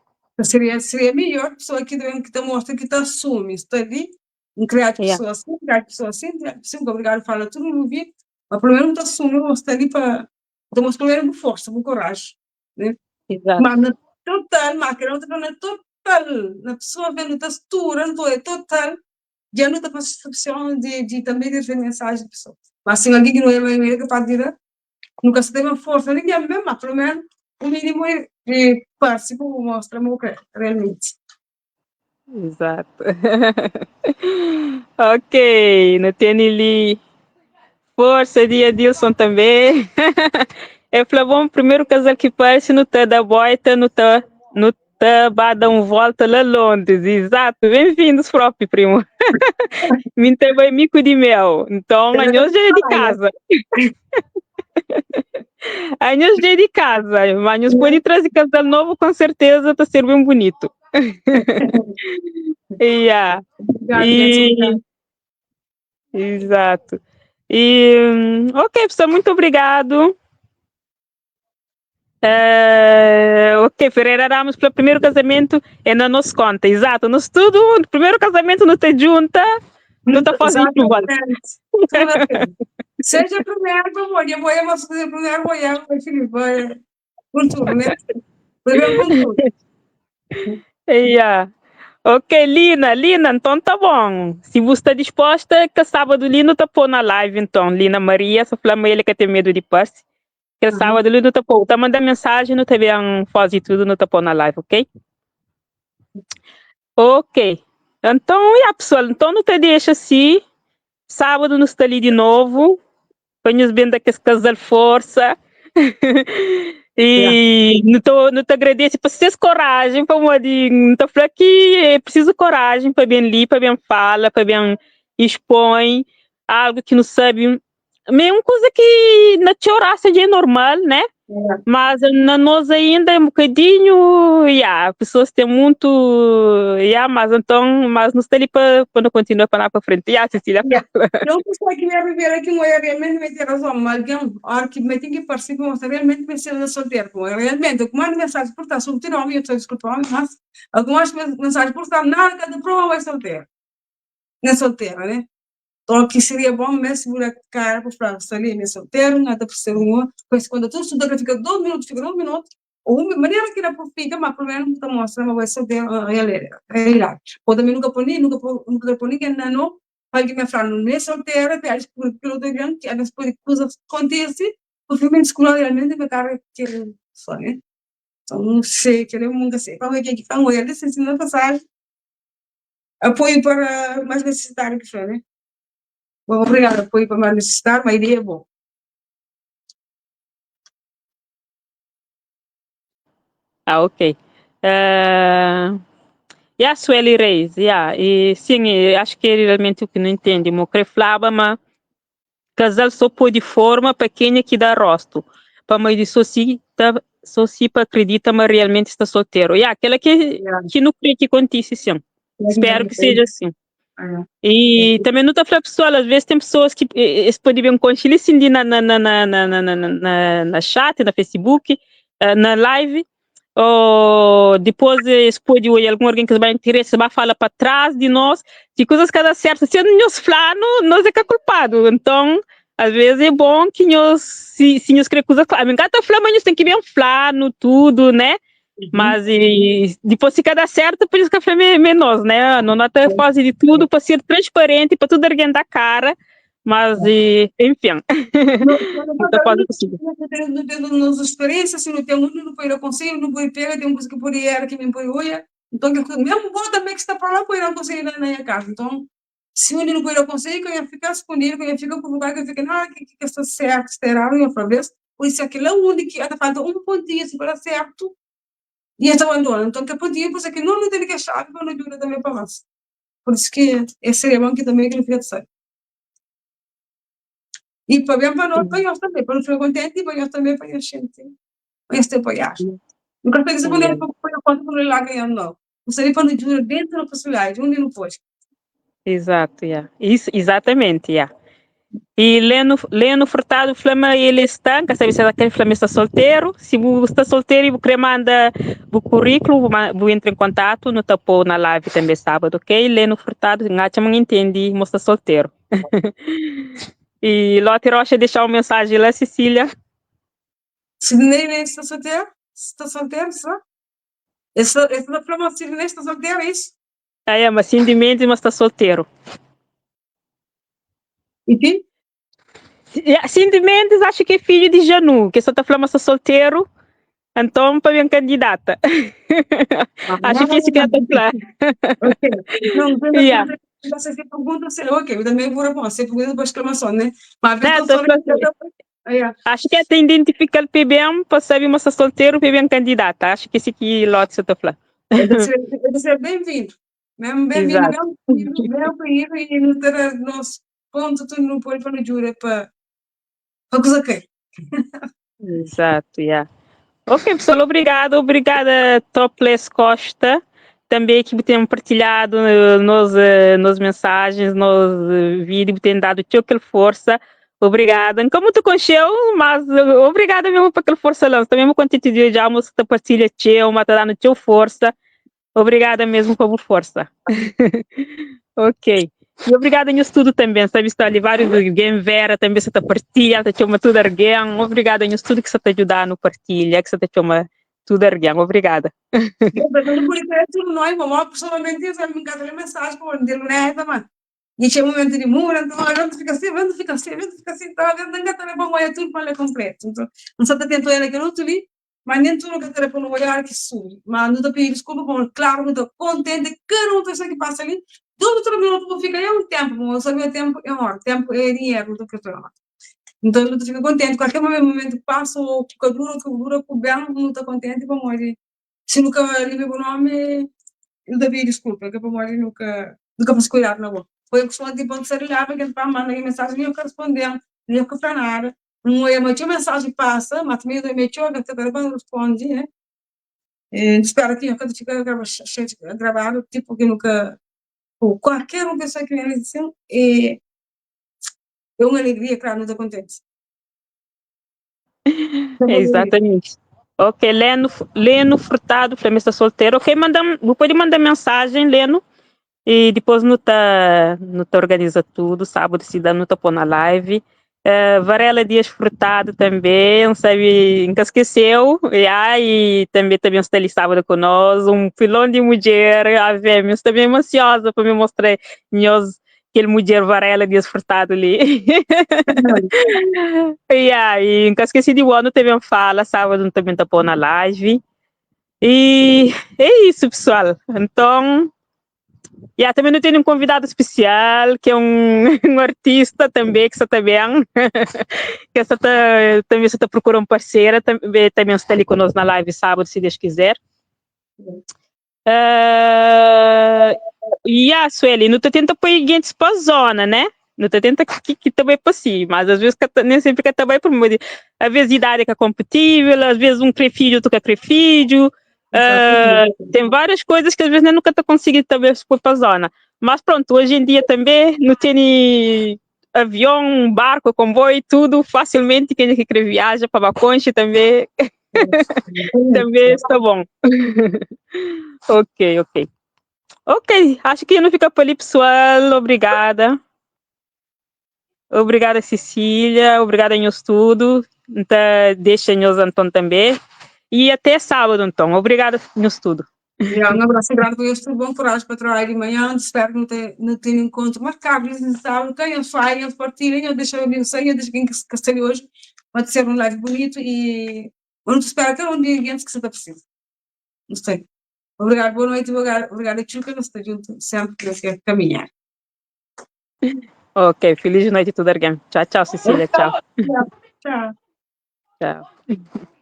Speaker 2: Seria melhor pessoa que também que te mostra que te assume, está ali, um criar pessoa assim, criar pessoa assim, criar pessoa, obrigado, fala tudo no vídeo, mas pelo menos te assume, está ali para te mostrar pelo menos com força, com coragem, né?
Speaker 3: Exato.
Speaker 2: Mas na total, mas que não tá na total, na pessoa vendo textura, não é total, já não está percepção de também de ver mensagem de pessoa. Mas se alguém que não é, é capaz de ir, nunca se tem uma força, ninguém mesmo, mas pelo menos o mínimo é participa, mostra o que é, realmente.
Speaker 3: Exato. Ok, não tem ali força de Adilson também. É falou, bom, primeiro casal que parece no tá da boita, no tá ba dar um volta lá Londres. Exato, bem-vindos próprio, primo. Me também mico de mel. Então, a nós já é de casa. A nós já é de casa. Mas nós pode trazer casal novo, com certeza, tá ser bem bonito. Yeah. E... Exato. E, ok, pessoal, muito obrigado. Ok, Ferreira Ramos, pelo primeiro casamento é na nossa conta, exato. Nós tudo, o primeiro casamento não te junta, não tá fazendo
Speaker 2: Exatamente. Seja primeiro, vou, eu vou, eu vou fazer primeiro, vou, eu vou, filho, vou, com tudo, né? Primeiro com tudo.
Speaker 3: Yeah. Ok, Lina, então tá bom. Se você está disposta, que sábado Lina tá pôr na live, então. Lina Maria, só falando ele que tem medo de passe. Que sábado Lina tá pôr, tá mandando mensagem, não tá bem faz e tudo, não tá pôr na live, ok? Ok. Então, yeah, pessoal, então não te deixa assim. Sábado nos está ali de novo. Para nos bem daquele casal força. E não te agradeço por vocês coragem, para não te falar que é preciso coragem para bem ali, para bem fala, para bem expõe algo que não sabe. Mesmo coisa que na choraça é normal, né? Mas na nós ainda é um bocadinho, yeah, pessoas têm muito, yeah, mas então, mas não está ali para não continuar para lá para frente. Yeah, Cecília.
Speaker 2: Yeah. Eu pessoa que me viver aqui, eu realmente me tem razão, mas alguém, a que me tem que participar, mas realmente me ser solteiro, realmente, eu mando mensagem por estar solteiro, homem, eu estou desculpa, mas algumas mensagens por estar nada de prova é solteiro. Não é solteira, né? Então, que seria bom mesmo segurar cara para falar, ali, é solteiro, não dá para ser um, pois quando tu estuda, fica 2 minutos, fica 1 minuto, ou uma maneira que não fica, mas pelo menos te mostra, mas vai solteiro, realidade. Ou também nunca põe, nunca nunca põe ninguém não, alguém me fala, não é solteira, até por pelo grande, que às vezes pode coisa acontece, porque me descobri realmente me cara que só, né? Então, não sei, que eu nunca sei. Como é que é que fala, ele disse na passagem, apoio para mais necessitado que foi, né? Bom, obrigado, apoio para mais necessitado, mas a ideia é boa.
Speaker 3: Ah, ok. Yeah, Sueli Reis, yeah. E, sim, acho que ele realmente o que não entende. Mo falava, mas casal só pode forma para quem é que dá rosto. Para mãe de só se tá, só se para acredita, mas realmente está solteiro. Yeah, aquela que, que não crê que acontece, sim. Espero que seja assim. E também não está falando pessoal, às vezes tem pessoas que eles podem ver um conchile assim na chat, na Facebook, na live, ou depois eles podem olhar algum alguém que vai interesse, vai falar para trás de nós, que coisas que dá certo, se nós falamos, nós é que é culpado. Então, às vezes é bom que nós, se nós queremos coisas claras, me encanta falar, mas nós tem que ver um tudo, né? Mas e, depois se cada certo, por isso que é menos, né? Não até fazer de tudo para ser transparente, para tudo alguém dar cara, mas e, enfim.
Speaker 2: Não pode possível. Não tendo nossa experiência, se não tem um, não pode aconselho, não pode pegar, tem uma coisa que pode ir, que me pode olhar. Nton, kel kuza, mesmu bo tanbe ki sta pa la, pode da-m konsedju na nha kazu. Nton, si un di nu pode da konsedju, ka nha fika skondidu, ka nha fika ku vergonha, ka nha fika nada ki ka sta sertu, sta eradu, nha fla bes, pode ser kel-la undi ki ata falta un pontinhu si pa da sertu, i es ta bandona. Nton, kel pontinhu pode ser ki no nu tene kel xavi pa no djuda tanbe pa mas. Pur isu ki es seria bon ki tanbe ki nu fika ta sabe. I pa ben pa nos, pa nhos tanbe, pa nu fika kontenti, i pa nhos tanbe, pa nhos xinti pa nhos ten apoiadu. Nu ka sta disponel pa poi konta pa nu larga nhos nau. Nu sta li pa nu djuda dentu nos posibilidadi, undi nu pode.
Speaker 3: Exato, yeah. Isso, exatamente, yeah. E Leno, Leno Furtado fla ma ele está, nka sabe se ela fla ma está solteiro. Se bu está solteiro e bu quer manda bu currículo, bu, bu entra em contato, no ta pôr na live também sábado, ok? Leno Furtado, ngacha ma entende, mo está solteiro. E Lote Rocha deixar uma mensagem lá, Cecília.
Speaker 2: Sidney nem sta solteru? Sta solteru, será? Es sta, es sta fla ma Sidney sta solteru, é isso?
Speaker 3: Ah, é, mas Cindy Mendes, mas sta solteru.
Speaker 2: E quem?
Speaker 3: Cindy Mendes acho que é filho de Janu, que só tá falando mas sta solteiro, então para bem candidata. Acho que esse que ela tá falando.
Speaker 2: Ok. Não, não, yeah. Você se pergunta, se, ok, eu também vou responder, você pergunta para exclamação, né? Mas
Speaker 3: é, tô falando, Acho que até identifica o PBM para saber se está solteiro, PBM candidata. Acho que esse aqui lote você tá falando.
Speaker 2: Deve ser bem-vindo. Mesmo bem-vindo, bem-vindo, bem-vindo e não ter nosso ponto tudo no pode para jura para para coisa que.
Speaker 3: Exato, yeah. Ok, pessoal, obrigado, obrigada Topless Costa, também que tem partilhado nos, nos mensagens, nos vídeos, tem dado aquela força. Obrigada. Como tu conheceu, mas obrigada mesmo por aquela força lá. Também me contente de já que te partilha teu, mas tá dando teu força. Obrigada mesmo por força. Ok. E obrigada no estudo também, sabe, está ali vários alguém Vera também você tá partilha, tá chama tudo alguém. Obrigada no estudo que você tá ajudando no partilha, que você tá chama tudo alguém. Obrigada.
Speaker 2: Tudo nós, mamãe, pessoalmente, eu me encanta mensagem para o né, mano. E tinha momento de mura, então a gente fica assim, a gente fica assim, a gente fica assim, então a gente não também para olhar tudo para ler completo. Então, não só tá tentando olhar aquele outro ali, mas nem tudo que tá para olhar que sube. Mas não tá pedindo desculpa, bom, claro, não estou contente, cada uma pessoa que passa ali, todo outro minuto fica é um tempo, bom, eu sabia o tempo é hora, tempo é dinheiro, não estou querendo. Então, eu fico contente, qualquer momento que passo, ou que dura, que dura, que bem, não estou contente, bom, se nunca li meu nome, eu devia desculpa, que para nunca, nunca posso cuidar na boa. Foi questão de ponto ser lá, porque para mandar mensagem, eu responder, nem eu falar nada. Não é uma mensagem passa, mas também eu me choca, que agora responde, né? E, espero que eu fique gravado, tipo que nunca, qualquer uma pessoa que me assim, é, é uma alegria, claro, não estou contente.
Speaker 3: Exatamente. Ok, Leno, Leno Furtado, para mim está solteiro. Ok, manda, pode mandar mensagem, Leno, e depois não tá, não tá organiza tudo, sábado se dá, não tá pôr na live. Varela Dias Furtado também, não sabe, nunca esqueceu, e aí também, também está ali sábado conosco, um pilão de mulher, a ver, estou bem ansiosa para me mostrar nós, aquele mulher Varela Dias Furtado ali. E aí, nunca esqueci de ano também fala, sábado também tá pôr na live. E é isso, pessoal. Então, yeah, também não tenho um convidado especial, que é um, um artista também, que está bem, que está, também está procurando parceira, também, também está ali conosco na live sábado, se Deus quiser. Yeah, Sueli, não te tenta pôr gente para a zona, né? Não te tenta que, que também para si, mas às vezes que, nem sempre que também por às vezes idade é compatível, às vezes um quer filho, outro quer filho. Tem várias coisas que às vezes nem nunca te consegui também pôr para a zona. Mas pronto, hoje em dia também não tem avião, barco, comboio, tudo facilmente quem é que viaja para Baconche também também está bom. Ok. Ok, acho que não fica por ali, pessoal. Obrigada. Obrigada, Cecília. Obrigada, em estudo. Então, deixa nós Antônio também. E até sábado, então. Obrigada, no estudo.
Speaker 2: Yeah, um abraço grande para eles, bom coragem para trabalhar de manhã. Espero que não tenha, não tenha encontro marcado. Eles sabem quem eu saio, eles partilhem, eu deixo o amigo sair, eu deixo quem que se hoje. Pode ser um live bonito e eu não te espero até um dia antes que você está preciso. Não sei. Obrigadu, boa noiti, obrigadu Txuka, nu sta djuntu senpri na kel kaminhada.
Speaker 3: Ok, feliz noiti tudu argen. Tchau, tchau, Cecília, tchau.
Speaker 2: Tchau.
Speaker 3: Tchau.